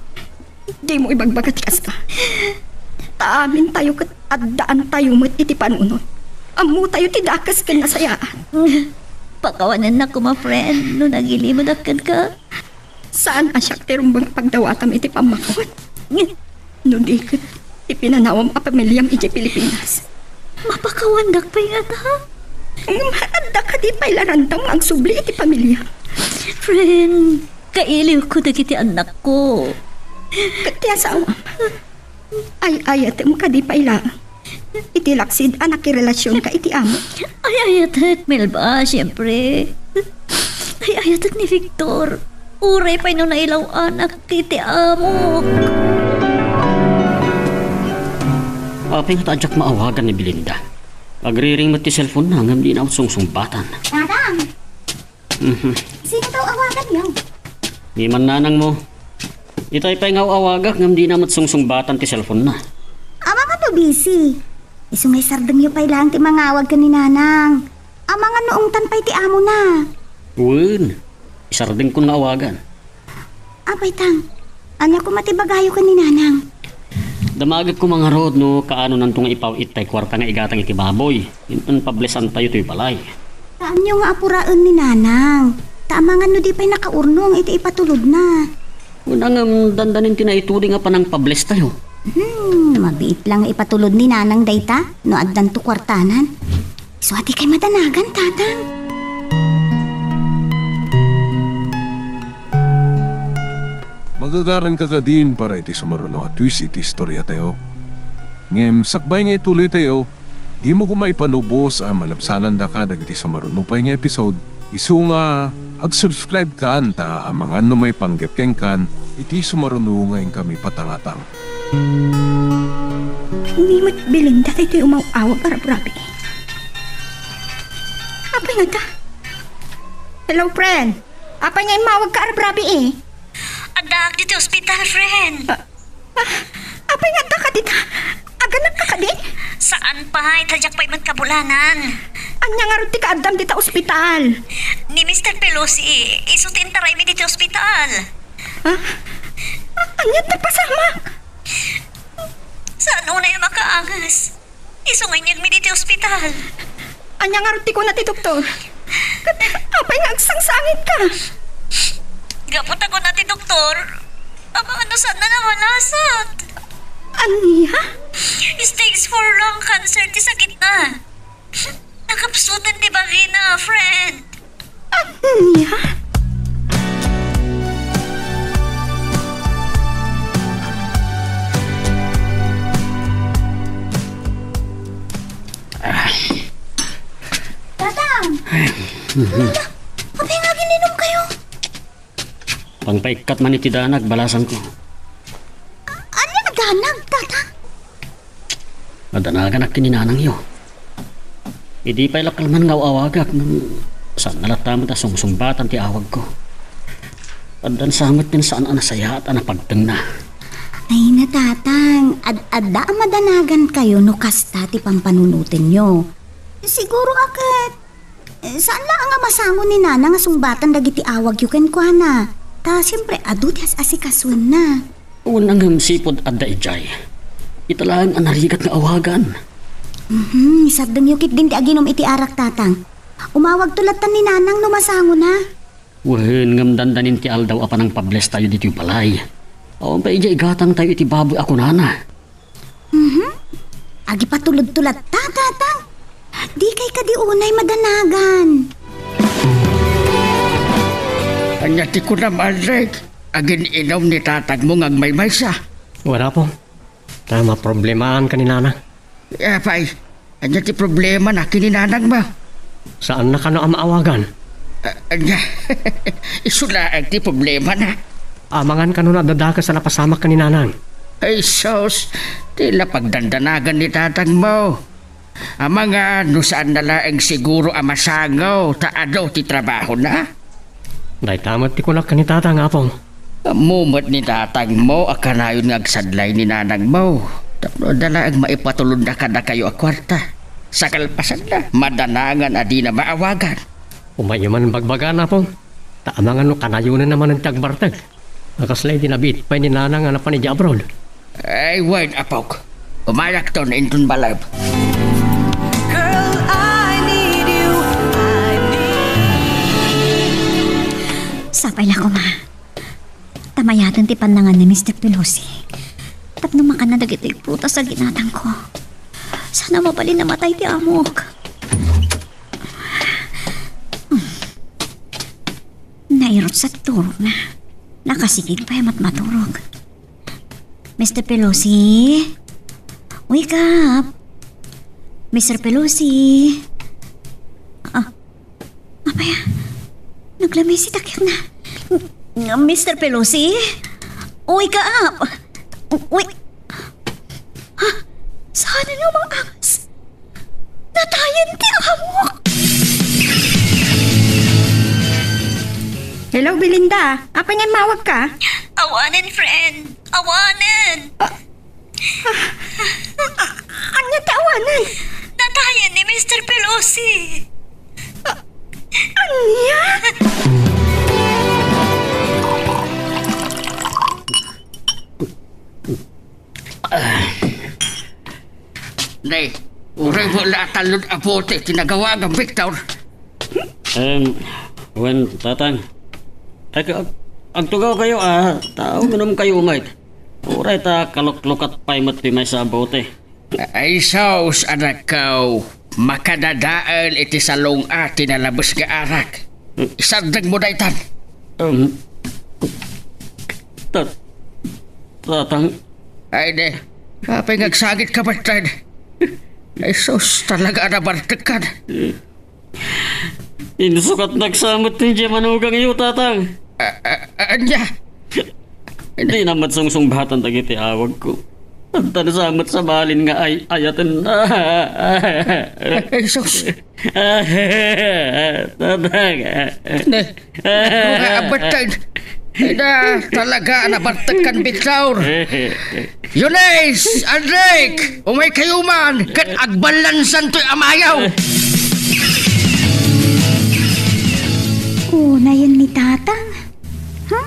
Dimo ibagbaga ti kasta. Ta amintayo ket addaantayo met iti panunot. Ammotayo ti dakes ken nasayaat. Pakawanennak koma, friend, no nagilimedak kenka. Saan a siak ti rumbeng a pagdawatam iti pammakawat. No di ket ti pinanawam a pamiliam idiay Pilipinas. Mapakawandak pay ngata? Ngem adda kadi pay la randam nga agsubli iti pamiliam? Friend, kailiwko dagiti annakko. Ket ti asawam? Ay-ayatem kadi pay laeng iti laksid a nakirelasionka iti amo? Ay-ayatek, Melba, siempre. Ay-ayatek ni Victor. Uray pay no nailaw-anak iti amok. Apay ngata a diak maawagan ni Belinda? Agriring met ti cellphone-na ngem dina sungsungbatan. Madam! Mhm. Sino daw awaganyo? Ni mannanangmo. Itay pay nga aw-awagak ngem dina met sungsungbatan ti cellphone-na. Amangan no busy. Isu nga isardengyo pay laeng ti mangawag ken ni Nanang. Amangan no ungtan pay ti amona. Wen, isardengkon nga awagan. Apay tang, ania koma ti ibagayo ken ni Nanang? Damagek koma ngarud no kaanonanto nga ipaw-it tay kuarta nga igatang iti baboy, inton pablesantayo toy balay. Saanyo nga apuraen ni Nanang, ta amangan no di pay nakaurnong iti ipatulodna. Wen, ngem dandanin ti naituding a panangpablestayo. Hmm, mabiit la nga ipatulod ni Nanang dayta no addanto kuartanan. Isu a dikay madanagan, Tatang. Magagaranka kadin para iti sumaruno a twist iti istoriatayo. Ngem sakbay nga ituloytayo, dimo koma ipanubos a malabsanandaka dagiti sumaruno pay nga episode, isu nga ag-subscribe kan ta amangan no maipanggep kenkan iti sumaruno nga inkami patangatang. Ni met Belinda daytoy umaw-awag a rabrabii. Apay ngata? Hello, friend. Apay nga immawagka a rabrabii? Addaak ditoy ospital, friend. Ah, ah, apay nga addaka dita? Aganakka kadi? Saan pay, ta diak pay met kabulanan. Ania ngarud ti kaaddam dita ospital? Ni Mister Pelosi, isu ti intaraymi ditoy ospital. Ah? Ah, ania ti pasamak? Saan unay a makaangas? Isu nga inyegmi ditoy ospital. Ania ngarud ti kuna ti doktor? Ket apay nga agsangsangitka? Gapu ta kuna ti doktor, amangan no saanna a malasat. Ania? Stage four lung cancer ti sakitna. Nakapsuten ti bagina, friend. Ania? Tatang! Ay, mhm. Tatang! Apay nga agininumkayo? Pangpaikkat man iti danag, balasangko. Ania a danag, Tatang? Nadanaganak ken ni nanangyo. Idi pay la kalman nga aw-awagak, ngem saan na latta met a sungsungbatan ti awagko. Addan sa met ken saan a nasayaat a napagtengna. Ay na, Tatang, ad-, adda a madanagankayo no kasta ti pampanunotenyo. Siguro a ket, eh, saan la nga masango ni Nanang a sungbatan dagiti awagyo kenkuana. Ta, siyempre, adu ti as-asikasuenna. Wen, ngem sipud adda idiay, ita laeng a narigat nga awagan. Mhm, isardengyo ketdin ti aginum iti arak, Tatang. Umawagto lattan ni Nanang no masangona. Wen, ngem dandanin ti aldaw a panangpablestayo ditoy balay. Awan pay idiay igatangtayo iti baboy a kunana. Mhm. Agipatulodto latta, Tatang. Dikay kadi unay madanagan. Ania ti kunam, Aldrich? Agin-inum ni tatangmo nga agmaymaysa? Wala po. Ta maproblemaanka ni Nanang. Apay, ania ti problemana ken ni nanangmo? Saanna kano a maawagan. A-, ania? Isu laeng ti problemana. Amangan kano no adda dakes a napasamak ken ni Nanang. Ay sus, ti la pagdandanagan ni tatangmo. Amangan no saanna laeng siguro a masango ta adu ti trabahona. Dayta met ti kunak ken ni Tatang, Apong. Ammo met ni tatangmo a kanayon nga agsadlay ni nanangmo tapno adda laeng maipatulodna kadakayo a kuarta. Sa kalpasanna, madanangan a dina maawagan. Umayyo man bagbagaan, Apong. Ta amangan no kanayonenna manen ti agbartek. A kasla idi nabiit pay ni Nanang a napan idiay abroad. Ay, wen, apok. Umayakton inton balay. Girl, I need you. I need you. Sapay la koma. Ta mayaten ti pannangan ni Mister Pelosi. Tapno makanna dagiti prutas a ginatangko. Sana mabalin a matay ti amok. Nairut sa turogna. Nakasigig pay met maturog. Mister Pelosi? Wake up! Mister Pelosi? Ah, apay a? Naglamisi ti kayatna. Mister Pelosi? Wake up! Wake... Ha? Saan nga mangangas? Natayen ti amok! Hello, Belinda. Apay nga immawagka? Awanen, friend. Awanen! Ah, ah, ah, ania ti awanen? Natayen ni Mister Pelosi. Ah, ania? Nay, uray mo la talon a bote ti nagawagam, Victor. Em, wen, Tatang. Ag-, ag-, agtugawkayo, a, ta uminumkayo met. Uray ta kaluklukat pay met ti maysa a bote. Ay sus, anakko, makadadael iti salong-a ti nalabes nga arak. Isardengmo daytan. Em, ta-, Tatang. Ay, di. Apay nga agsagitka, Bertrand? Ay sus, talaga a nabartekkan. Insukatnak sa met ti manugangyo, Tatang. A-, a-, ania? Dina met sungsungbatan dagiti awagko. Adda sa met sabalin nga ay-ayaten. Ay, sus. Tatang. Ne, nga abattag. Ay na, talaga a nabartekkan, Victor. Eunice, Aldrich, umaykayo man, ket agballansantoy amayo. Unayen ni Tatang. Huh?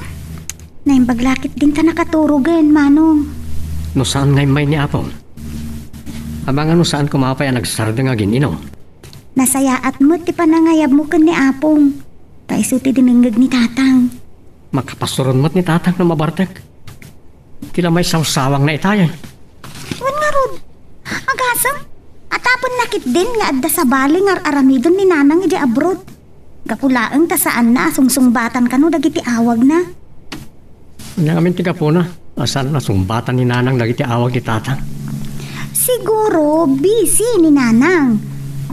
Naimbag la ketdin ta nakaturogen, Manong. No saan nga immay ni Apong? Amangan no saan koma pay a nagsardeng agin-inum. Nasayaat met ti panangayabmo ken ni Apong. Ta isu ti dinengngeg ni Tatang. Makapasuron met ni Tatang no mabartek. Ti la maisawsawangna itayen. Wen ngarud, agasem, atapenna ketdin nga adda sabali nga ar-aramiden ni Nanang idiay abroad. Gapu laeng ta saanna a sungsungbatan kano dagiti awagna. Ania ngamin ti gapuna a saan a sungbatan ni Nanang dagiti awag ni Tatang? Siguro, busy ni Nanang.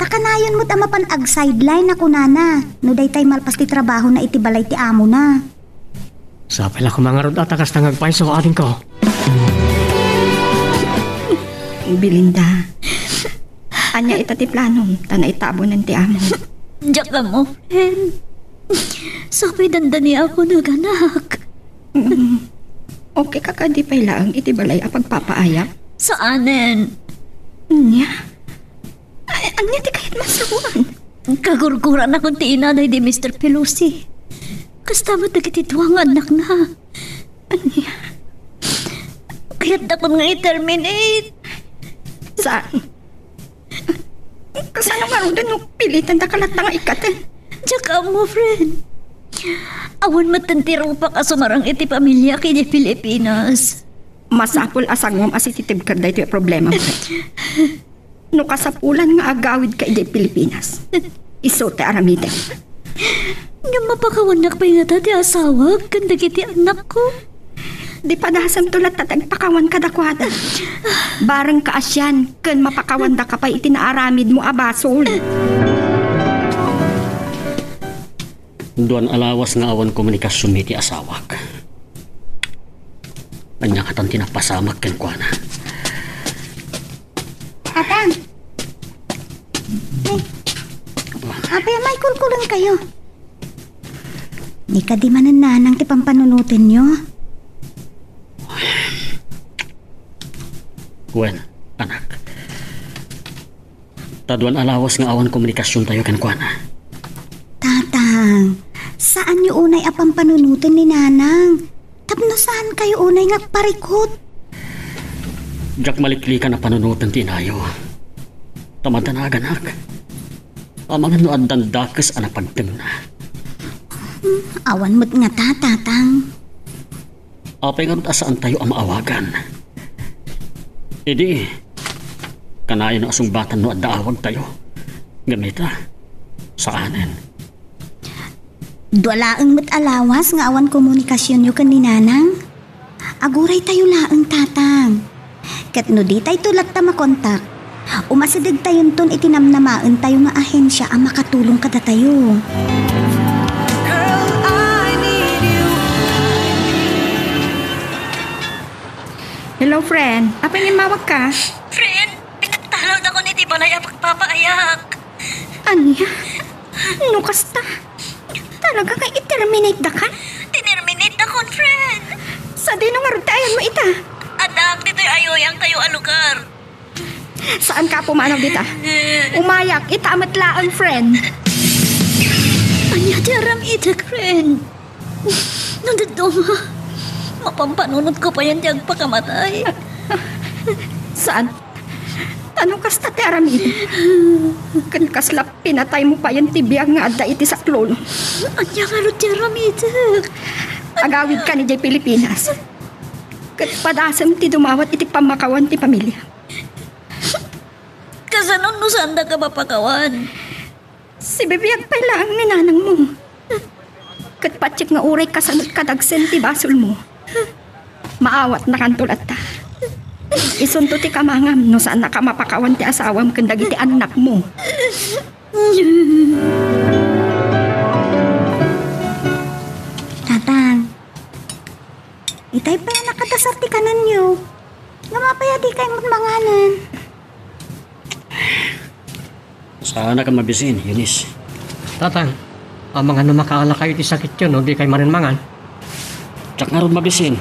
Ta kanayon met a mapan ag-sideline a kunana no daytay malpas ti trabahona iti balay ti amona. Sapay la koma ngarud a ta kasta nga agpayso, adingko. Belinda, ania ita ti planom ta naitabunen ti amom? Diak ammo, friend. Sapay dandani ako naganak. Mm. Okay ka kadi pay laeng iti balay a pagpapaayam? Saanen. Ania? Ay, ania ti kayat masawan? Kagurguranakon ti ina daydi Mister Pelosi. Kasta met dagiti dua nga annakna. Ania? Kayatdakon nga i-terminate. Saan? Kasano ngaruden no pilitandaka latta nga ikkaten? Diak ammo, friend. Awan met ti rupak a sumarang iti pamiliak idiay Pilipinas. Masapul a sanguam a sititibker daytoy a problema, friend. No kasapulan nga agawidka idiay Pilipinas, isu ti aramidem. Ngem mapakawannak pay ngata ti asawak ken dagiti annakko? Di padasemto latta ti agpakawan kadakuada. Bareng kaasian ken mapakawandaka pay iti naaramidmo a basol. Duan a lawas nga awan komunikasionmi ti asawak. Ania ngatan ti napasamak kenkuana? Tatang! Ay, apay a maikulkulengkayo? Ni kadi manen nanang ti pampanunotenyo? Wen, anak. Ta duan a lawas nga awan komunikasiontayo kenkuana. Tatang, saanyo unay a pampanunoten ni nanang. Tapno saankayo unay nga agparikut. Diak maliklikan a panunoten ti inayo. Ta madanaganak. Amangan no addan dakes a napagtengna. Hmm, awan met ngata, tatang. Apay ngarud a saantayo a maawagan? Idi, kanayon a sungbatan no adda awagtayo. Ngem ita, saanen. Dua laeng met a lawas nga awan komunikasionyo ken ni nanang. Aguraytayo laeng, tatang. Ket no ditayto latta makontak, umasidegtayonton iti namnamaentayo nga ahensia a makatulong kadatayo. Hello, friend. Apay nga immawagka? Friend, pinagtalawdakon iti balay a pagpapaayak. Ania? No kasta, talaga nga i-terminate daka? Tinerminate dakon, friend. Sadino ngarud ti ayanmo ita? Addaak ditoy ayuyangkayo a lugar. Saanka a pumanaw dita? Umayak, ita met laeng, friend. Ania ti aramidek, friend? No dadduma, mapampanunotko payen ti agpakamatay. Saan? Ta no kasta ti aramidem, ket kasla pinataymo payen ti biag nga adda iti saklolo. Ania ngarud ti aramidek? Agawidkan idiay Pilipinas. Ket padasem ti dumawat iti pammakawan ti pamilia. Kasano no saandaka mapakawan? Sibibiag pay laeng ni nanangmo. Ket patiek nga uray kasano't kadagsen ti basolmo, maawatnakanto latta. Isunto ti kamangam no saannaka mapakawan ti asawam ken dagiti annakmo. Tatang, itay pay a nakadasar ti kanenyo. Ngem apay a dikay met manganen? Saanak a mabisin, Eunice. Tatang, amangan no makaalakayo iti sakityo no dikay manen mangan. Diak ngarud mabisin.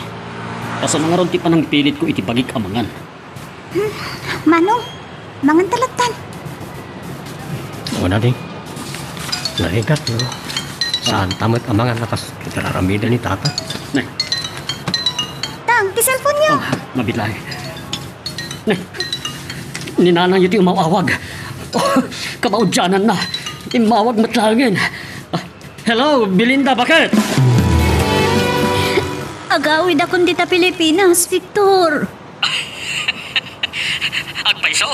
Kasano ngarud ti panangpilitko iti bagik a mangan? Hmm, Manong, manganta lattan. Wen a, Ding. Narigat, no? Saanta met a mangan a kas iti aramiden ni Tata. Nay. Tang, ti cellphone-yo. Oh, mabitlay. Nay, ni nanangyo ti umaw-awag. Oh, kamaudiananna. Immawag met laengen. Ah, hello, Belinda, bakit? Agawidakon dita Pilipinas, Victor. Agpayso?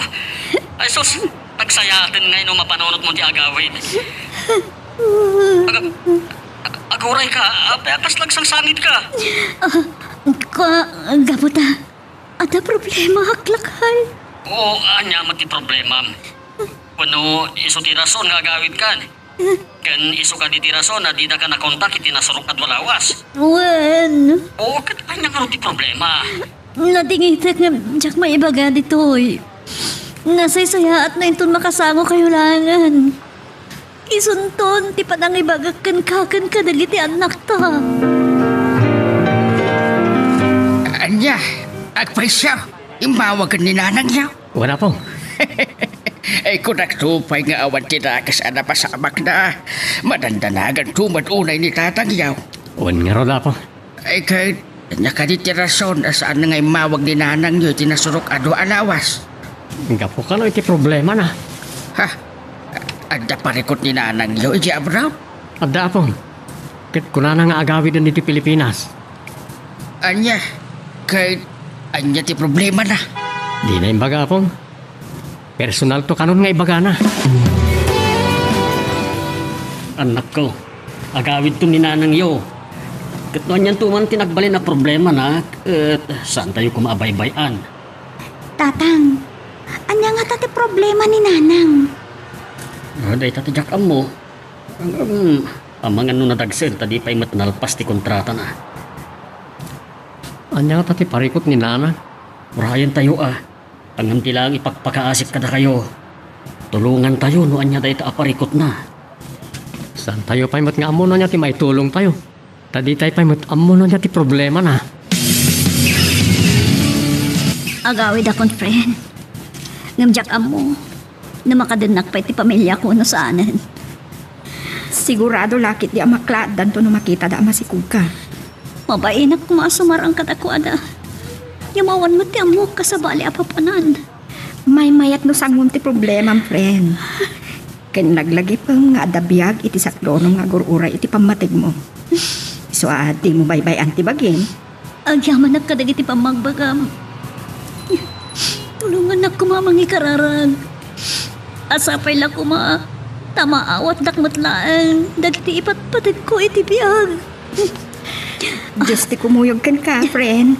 Ay, sus, agsayaten ngay no mapanunotmo ti agawid. Aga-, ag-, agurayka, apay a kasla agsangsangitka? Ah, ka-, gapu ta, adda problemaak, lakay. Oo, ania met ti problemam? Wenno isu ti rason nga agawidkan? Ken isu kadi ti rason a didaka nakontak iti nasurok a dua lawas? Wen. O, ket ania ngarud ti problema? Nadingitek ngem diak maibaga ditoy. Nasaysayaat no inton makasangokayo laengen. Isunton ti panangibagak kenka ken kadagiti annakta. Ania? Agpayso? Immawag ken ni nanangyo? Wen, Apo. Ay, kunakto pay nga awan ti dakes a napasamakna. Madandanaganto met unay ni tatangyo. Wen ngarud, Apo. Ay, ket, ania kadi ti rason a saan nga immawag ni nanangyo iti nasurok a dua a lawas? Gapu kano iti problemana. Ha? Adda parikut ni nanangyo idiay abroad? Adda, Apo. Ket kunana nga agawiden ditoy Pilipinas. Ania? Ket ania ti problemana? Dina imbaga, Apo. Personalto kanon nga ibagana. Annakko, agawidto ni nanangyo. Ket no anianto man ti nagbalin a problemana, ket saantayo koma a baybay-an. Tatang, ania ngata ti problema ni nanang? Ah, dayta ti diak ammo. Ngem, amangan no nadagsen ta di pay met nalpas ti kontratana. Ania ngata ti parikut ni nanang? Urayentayo a. Ngem di laeng ipakpakaasik kadakayo. Tulongantayo no ania dayta a parikutna. Saantayo pay met nga ammo no ania ti maitulongtayo. Ta ditay pay met ammo no ania ti problemana. Agawidakon, friend. Ngem diak ammo no makadennak pay ti pamiliako no saanen. Sigurado la ketdi a maklaatdanto no makitada a masikogka. Mabainak koma a sumarang kadakuada. Ngem awan met ti ammok a sabali a papanan. Maymayat no sangon ti problemam, friend. Ken laglagipem nga adda biag iti sakdonom nga agur-uray iti pammategmo. Isu a dimo baybay-an ti bagim. Agyamanak kadagiti pammagbagam. Tulongannak koma a mangikararag. A sapay la koma ta maawatdak met laeng dagiti ipatpategko iti biag. Dios ti kumuyog kenka, friend.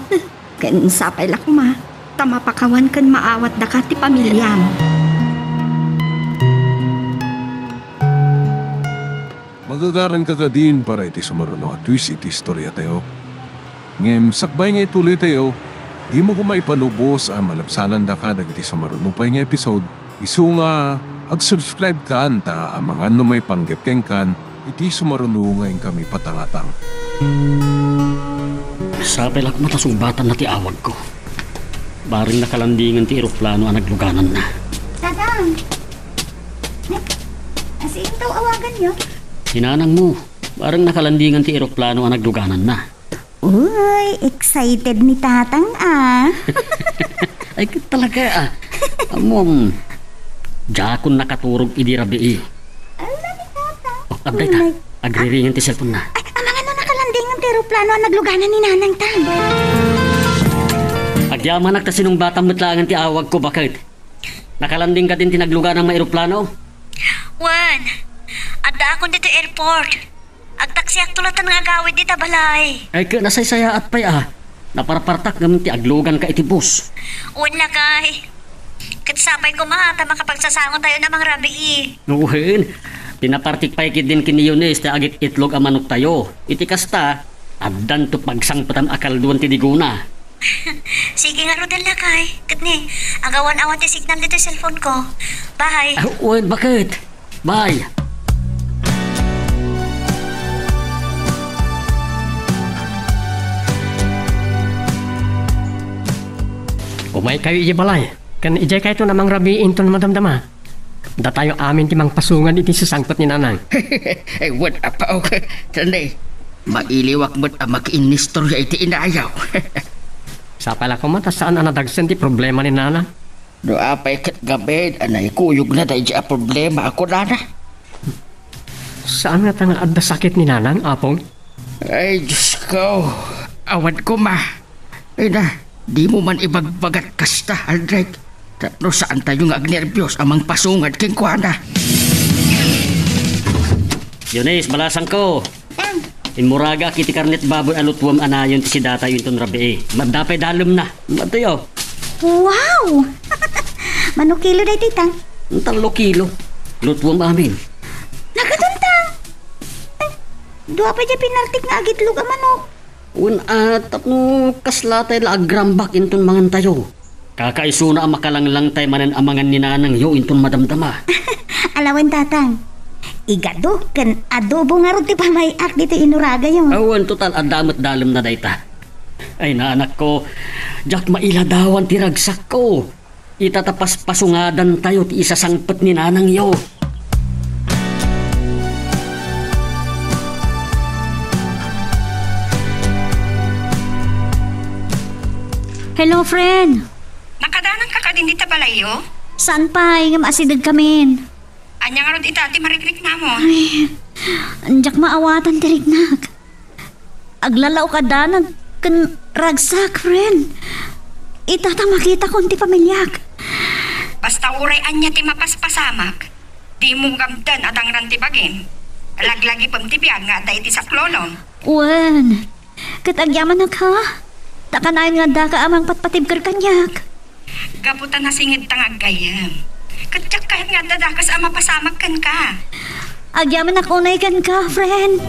Ken sapay la koma ta mapakawan ken maawatdaka ti pamiliam. Magagaranka kadin para iti sumaruno a twist iti istoriatayo. Ngem sakbay nga ituloytayo, dimo koma ipalubos a malabsanandaka dagiti sumaruno pay nga episode, isu nga ag-subscribe kan ta amangan no maipanggep kenkan iti sumaruno nga inkami patangatang. Sapay la koma ta sungbatanna ti awagko. Bareng nakalandingen ti eroplano a naglugananna. Tatang! Asiinto awaganyo? Ni nanangmo, bareng nakalandingen ti eroplano a naglugananna. Uy, excited ni Tatang, ah. Ay, ket talaga, ah. Ammom, diakon nakaturog idi rabii. Ala ni Tatang. Oh, abday ta. Agriringen ti cellphone na. Ay, amangan no nakalandingen ti eroplano a nagluganan ni Nanang, Tang. Agyamanak ta sinungbatam met laengen ti awagko, baket. Nakalanding kadin ti nagluganam nga eroplano? Wen, addaakon ditoy airport. Agtaksiakto latta nga agawid dita balay. Ay, ket nasaysayaat pay, ah. Naparpartak ngem ti agluganka iti bus. Wen, lakay. Ket sapay koma ta makapagsasangotayo a mangrabii. Wen, pinapartik pay ketdin ken ni Eunice ti agit-itlog a manoktayo. Iti kasta, addanto pagsangpetam a kalduan ti digona. Sige ngaruden, lakay. Ket ni, agawan-awan ti signal ditoy cellphone ko. Bye. Ah, wen, baket. Bye. Umaykayo idiay balay, ken idiay kayton a mangrabii inton madamdama. Datayo amin ti mangpasungad iti sasangpet ni Nanang. Eh, what about? Tani, mailiwak met a makiinnistorya iti inayo. Sapay la koma ta saan a nadagsen ti problema ni Nanang. No apay ket gamin a naikuyogna daydi a problema a kunana? Saan ngata nga adda sakit ni Nanang, Apong? Ay, Diyos ko. Awan koma. Ay na, dimo man ibagbagat kasta, Aldrich. Tapno saantayo nga agnerbios a mangpasungad kenkuana. Eunice, balasangko. Tang. Immuragak iti karnet baboy a lutuem a nayon ti sidatayo inton rabii. Madda pay dalemna. Madtoyo. Wow! Mano kilo daytoy, Tang? Tallo kilo. Lutuem amin. Nakaduntang! Dua pay diay pinartik nga agitlog a manok. Wen a, tapno kasla tay la agrambak inton mangantayo. Kakaisuna a makalanglangtay manen a mangan ni nanangyo inton madamdama. Ala wen, Tatang. Igado ken adobo ngarud ti pamay-ak ditoy inuragayo. Awan, total, adda met dalemna dayta. Ay, nanakko, diak mailadawan ti ragsakko. Ita ta paspasungadantayo ti isasangpet ni nanangyo. Hello, friend. Nakadananka kadin dita balayyo? Saan pay, ngem asidegkamin. Ania ngarud ita ti marikriknamon? Ay, diak maawatan ti riknak. Aglalaok a danag ken ragsak, friend. Ita ta makitakon ti pamiliak. Basta uray ania ti mapaspasamak, dimo ngamden a dangran ti bagim. Laglagipem ti biag nga adda iti saklolom. Wen, ket agyamanak, ha? Ta kanayon nga addaka a mangpatpatibker kaniak. Gapu ta nasingedta nga aggayyem. Ket diak kayat nga adda dakes a mapasamak kenka. Agyamanak unay kenka, friend.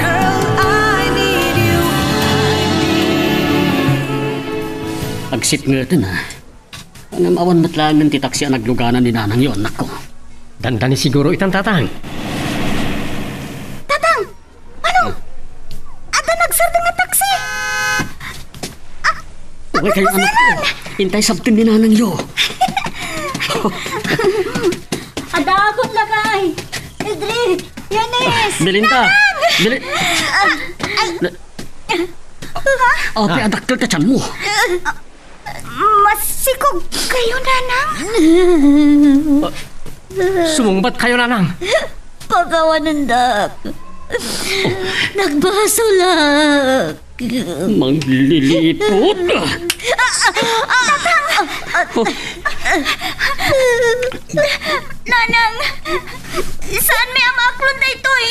Girl, I need you. Agsipngeten, ha? Ngem awan met laengen ti taksi a nagluganan ni nanangyo, annakko. Dandani siguro itan, Tatang. Tatang! Ano? Adda nagsardeng a taksi! Ah, uray kayo, anak ko. Intay sabten ni nanangyo. Adda akon lakay! Edric! Eunice! Belinda! Nanang! Beli- Ah, ay. Na- Ha? Apay a dakkel ti tianmo? Masikog kayo, Nanang? Sumungbat kayo, Nanang. Pakawanendak. Nagbasolak. Mangliliput. Ah, ah, ah, Tatang! Oh. Nanang, saanmi a maaklon daytoy?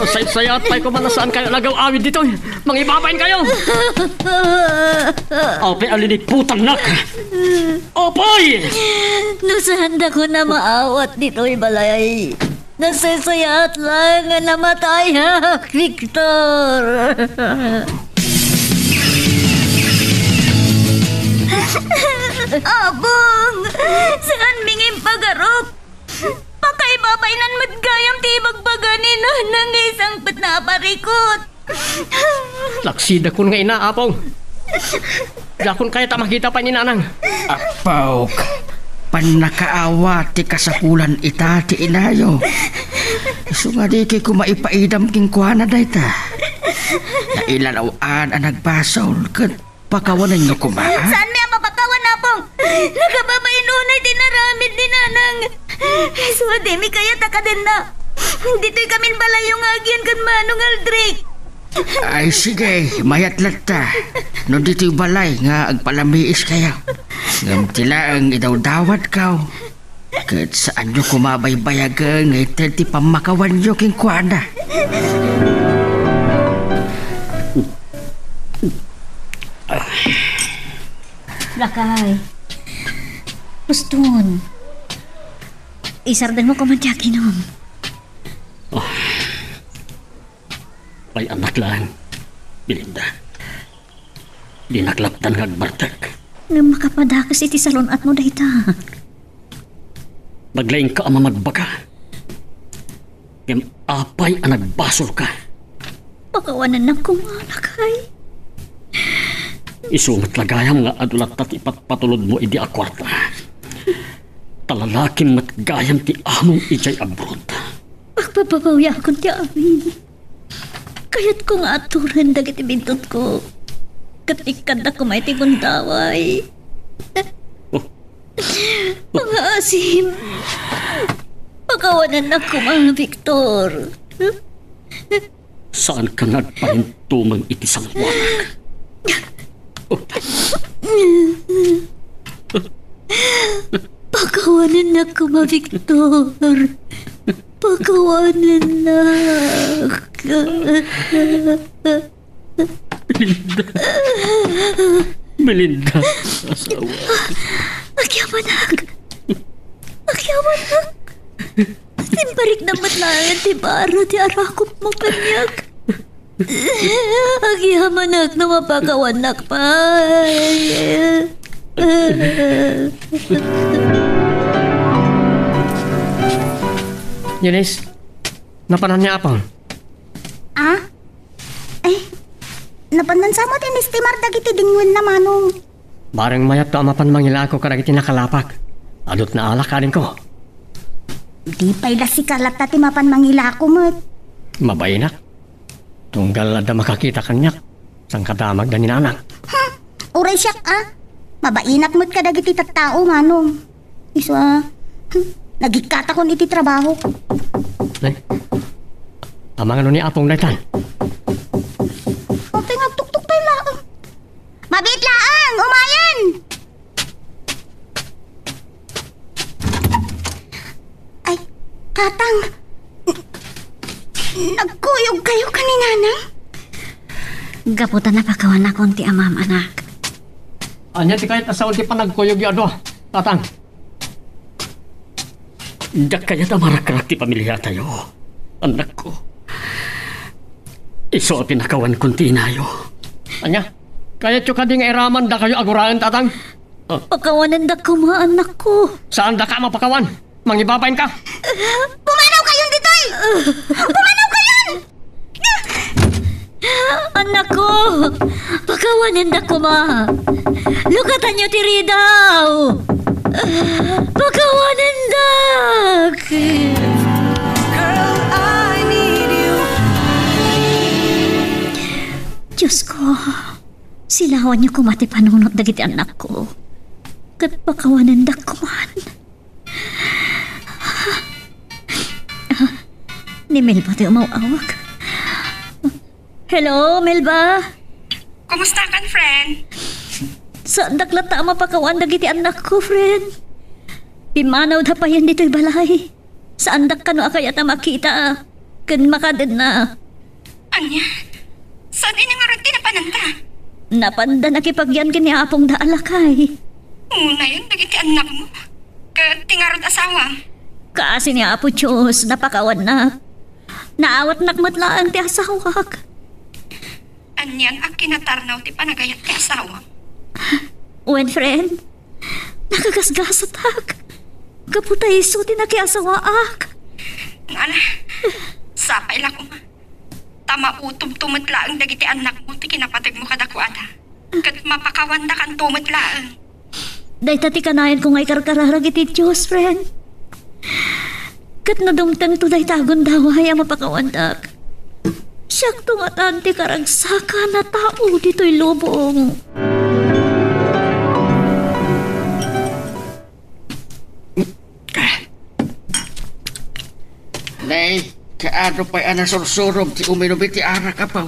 Nasaysayat pay koma a saankayo a nagaw-awid ditoy. Mangibabain kayo! Apay a liniputannak? Apay! No saandakon a maawat ditoy balay, nasaysayaat laeng a namatayak, Victor. Apong, saanmi nga impagarup? Pakaibabainan met gayam ti ibagbaga ni Nanang nga isangpetna a parikut. Laksidakon nga ina, Apong. Diakon kayat a makita pay ni Nanang. Apok, pannakaawa ti kasapulan ita ti inayo. Isu nga dikay koma ipaidam kenkuana dayta. Nailalaw-an a nagbasol ket pakawanenyo koma. Saanmi a mapakawan, Apong? Nakababain unay ti inaramid ni Nanang. Isu a dimi kayat a kadenna. Ditoy kamin balayyo nga agyan ken Manong Aldric. Ay, sige, mayat latta. No ditoy balay nga agpalamiiskayo. Ngem ti laeng idawdawatko. Ket saanyo koma baybayagen nga ited ti pammakawanyo kenkuana. Lakay. Uston. Isardengmo koman ti akinum. Oh. Ay, anak lang. Belinda. Dinak lapdan nga agbartek. Ngem makapadakes iti salun-atmo dayta. Naglaingka a mamagbaga. Ngem apay a nagbasolka? Pakawanennak koma, lakay. Isu met la gayam nga adu latta ti ipatpatulodmo idi a kuarta. Ta lalakim met gayam ti amom idiay abroad. Pagpapabawyaakon ti amin. Kayatko nga aturen dagiti bintutko. Ket ikkadda koma iti gundaway. Oh. Pangaasim. Pakawanennak koma, Victor. Saanka nga agparintumeng iti sangoanak? Pakawanennak koma, Victor. Pakawanennak. Belinda. Belinda. Asawa. Agyamanak. Agyamanak. Simpariknam met laeng ti bara ti arakupmo kaniak. Agyamanak no mapakawannak pay. Eunice, napanan ni Apong? Ah? Eh, napanan sa met inestimar dagiti dingwenna, Manong. Bareng mayatto a mapan mangilako kadagiti nakalapak. Adutna alak kadinko. Di pay la sika latta ti mapan mangilako met. Mabainak. Tunggal adda makakita kaniak, sangkadamagda ni Nanang. Hmm, uray siak a. Mabainak met kadagiti tattao, Manong. Isu a, hmm, nagikkatakon iti trabaho. Ay, amangano ni Apong daytan? Apay nga agtuktok pay laeng. Mabiit laeng, umayen! Ay, Tatang, n-, nagkuyog kayo kan ni Nanang? Gapu ta napakawannakon ti amam, anak. Ania ti kayat a sawen ti panagkuyogyo a dua, Tatang? Diak kayat a marakrak ti pamiliatayo, annakko. Isu a pinakawankon ti inayo. Ania? Kayatyo kadi nga iraman dakayo a guraen, Tatang? Ah. Pakawanendak koma, annakko. Saandaka a mapakawan. Mangibabain ka. Pumanaw kayon ditoy! Pumanaw kayon! Annakko, pakawanendak koma. Lukatanyo ti ridaw. Pakawanendak. Girl, I need you. Diosko, silawanyo koma ti panunot dagiti annakko. Ket pakawanendak koman. Ni Melba ti umaw-awag. Hello, Melba? Kumusta kan, friend? Saandak latta a mapakawan dagiti annakko, friend. Pimmanawda payen ditoy balay. Saandak kano a kayat a makita ken makadenna. Ania? Saan ini ngarud ti napananda? Napanda nakipagian ken ni apongda a lakay. Unayen dagiti annakmo ket ti ngarud asawam. Kaasi ni Apo Dios, napakawannak. Naawatnak met laeng ti asawak. Anian a kinatarnaw ti panagayat ti asawam? Wen, friend, nakagasgasatak. Gapu ta isu ti nakiasawaak. Ngala, sapay la koma. Ta mautobto met laeng dagiti annakmo ti kinapategmo kadakuada. Ket mapakawandakanto met laeng. Dayta ti kanayanko nga ikarkararag iti Dios, friend. Ket no dumtengto dayta a gundaway a mapakawandak, siakto ngatan ti karagsakan a tao ditoy lubong. Nay, kaano pay a nasursurom ti uminum iti arak, Apo?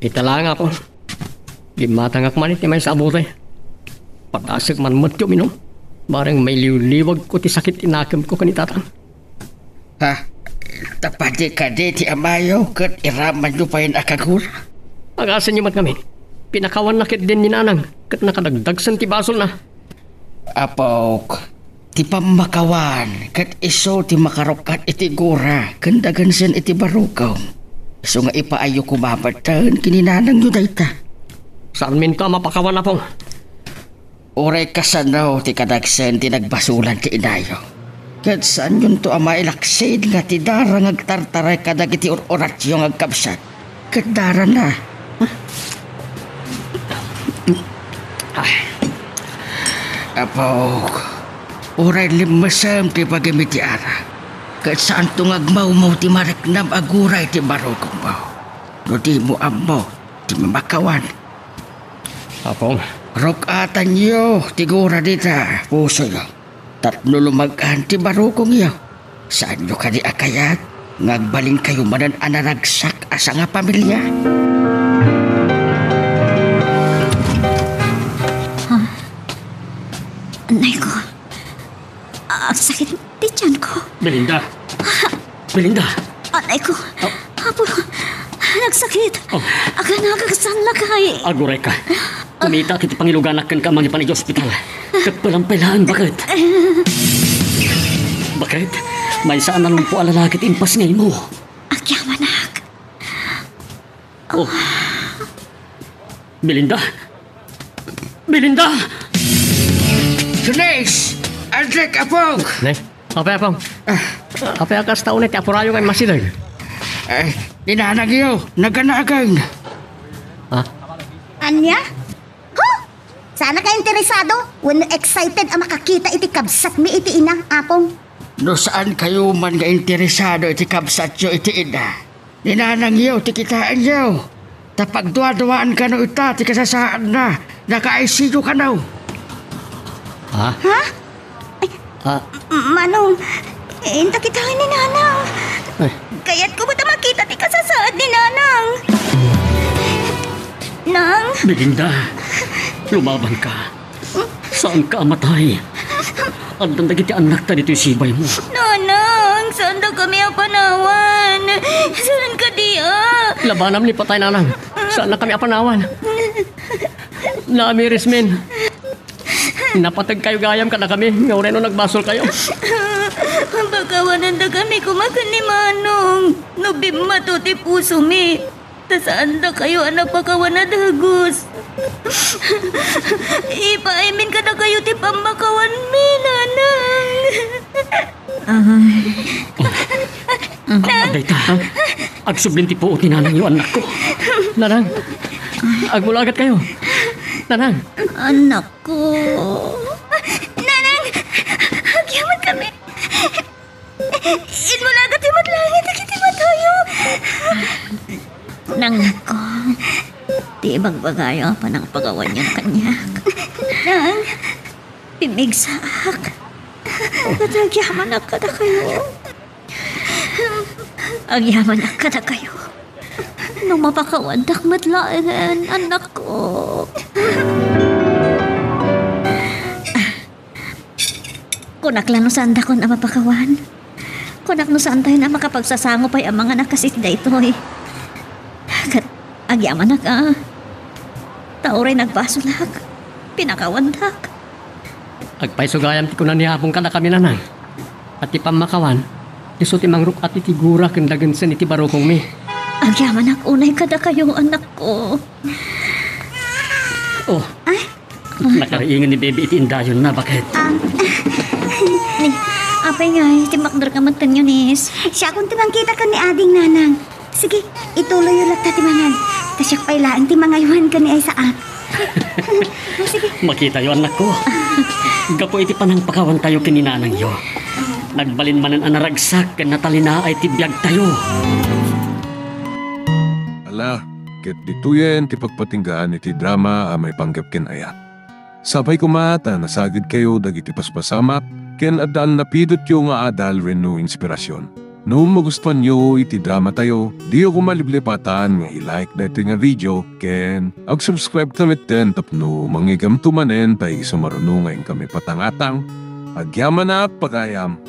Ita laeng, Apo. Gimmatangak man iti maysa a bote. Padasek man met ti uminum. Bareng mailiwliwagko ti sakit ti nakemko ken ni Tatang. Ha? Ta padi kadi ti amayo ket iramanyo payen a kagura? Agasenyo met ngamin. Pinakawanna ketdin ni Nanang ket nakadagdagsen ti basolna. Apok, ti pammakawan ket isu ti makaruk-at iti gura ken dagensen iti barukong. Isu nga ipaayyo koma metten ken ni nanangyo dayta. Saanminto a mapakawan, Apong. Uray kasano ti kadagsen ti nagbasolan ti inayo. Ket saanyonto a mailaksid nga ti dara nga agtartaray kadagiti ur-uratyo nga agkabsat. Ket darana. Apok, uray limmesem ti bagim iti ara, ket saanto nga agmawmaw ti mariknam a gura iti barukongmo. No dimo ammo ti mamakawan. Apong. Ruk-atanyo ti gura dita, pusoyo. Tapno lumag-an ti barukongyo, saanyo kadi a kayat nga agbalinkayo manen a naragsak a sangapamilia? Ha? Anay ko. Agsakit ti tiyanko. Belinda. Belinda. Anay ko. Apo, nagsakit. Oh. Aganagak san lakay. Aguray ka. Kumita iti pangiluganak kenka mangipan iti ospital. Ket palampay laeng baket. Bakit? Maysa a nalumpo a lalaki ti impas nga imo. Agyamanak. Oh. Belinda! Belinda! Denise! Aldrich, Apong! Ne? Apay, Apong? Apay a kasta unay ti apurayo nga immasideg? Eh, ni nanangyo, naganagan. Ha? Ania? Huh? Saan ka interesado wenno excited a makakita iti kabsatmi iti ina, Apong? No saan kayo man nga interesado iti kabsatyo iti ina, ni nanangyo ti kitaenyo. Ta pagduaduaan kano ita ti kasasaadna, naka-I C U kano. Ha? Ha? Ay, Ah. M-, Manong, inta kitaen ni Nanang. Ay. Kayatko met a makita ti kasasaad ni Nanang. Nang. Belinda, lumaban ka. Saan ka a matay. Addan dagiti annakta ditoy sibaymo. Nanang, saan dakami a panawan? Saan kadi a? Labanam ni patay, Nanang. Saan nakami a panawan? Naamiris min. Napateg kayo gayam kadakami, nga uray no nagbasol kayo. Pakawanandakami koma ken ni Manong. No bimmato ti pusomi. Ta saan dakayo a napakawan a dagus. Ipaaymin kadakayo ti pammakawanmi, Nanang. Ay. Dayta, agsubli ti puot ni nanangyo, annakko. Nanang, agmulagat kayo. Nanang. Annakko. Nanang, agyamankami. Immulagat ti met langit dagiti matayo. Nangko, ti ibagbagayo a panangpakawanyo kaniak. Nang, pimigsaak. Ket agyamanak kadakayo. Agyamanak kadakayo. No mapakawandak met laengen, annakko. Kunak la no saandakon a mapakawan. Kunak no saantayon a makapagsasango pay a mangan a kas iti daytoy. Ket agyamanak a. Ta uray nagbasolak, pinakawandak. Agpayso gayam ti kuna ni Apong kadakami, Nanang. A ti pammakawan, isu ti mangruk-at iti gura ken dagensen iti barukongmi. Agyamanak unay kadakayo, annakko. Oh. Ay, nakariingen ni Baby iti indayonna, baket. Ah, ni, apay ngay, timmakder ka met ken Eunice. Siakon ti mangkita ken ni Ading, Nanang. Sige, ituloyyo latta ti mangan. Ta siak pay laeng ti mangaywan ken ni Isaac. Sige. Makitayo, annakko. Gapu iti panangpakawantayo ken ni nanangyo, nagbalin manen a naragsak ken natalinaay ti biagtayo. Ala, ket ditoyen ti pagpatinggaan iti drama a maipanggep ken ayat. Sapay koma ta nasagidkayo dagiti paspasamak ken adda a napidotyo nga adal wenno inspirasyon. No magustuanyo iti dramatayo, diyo koma liplipatan nga i-like daytoy nga video ken ag-subscribe ta metten tapno mangigamto manen ta isu maruno nga inkami patangatang. Agyamanak pagayam!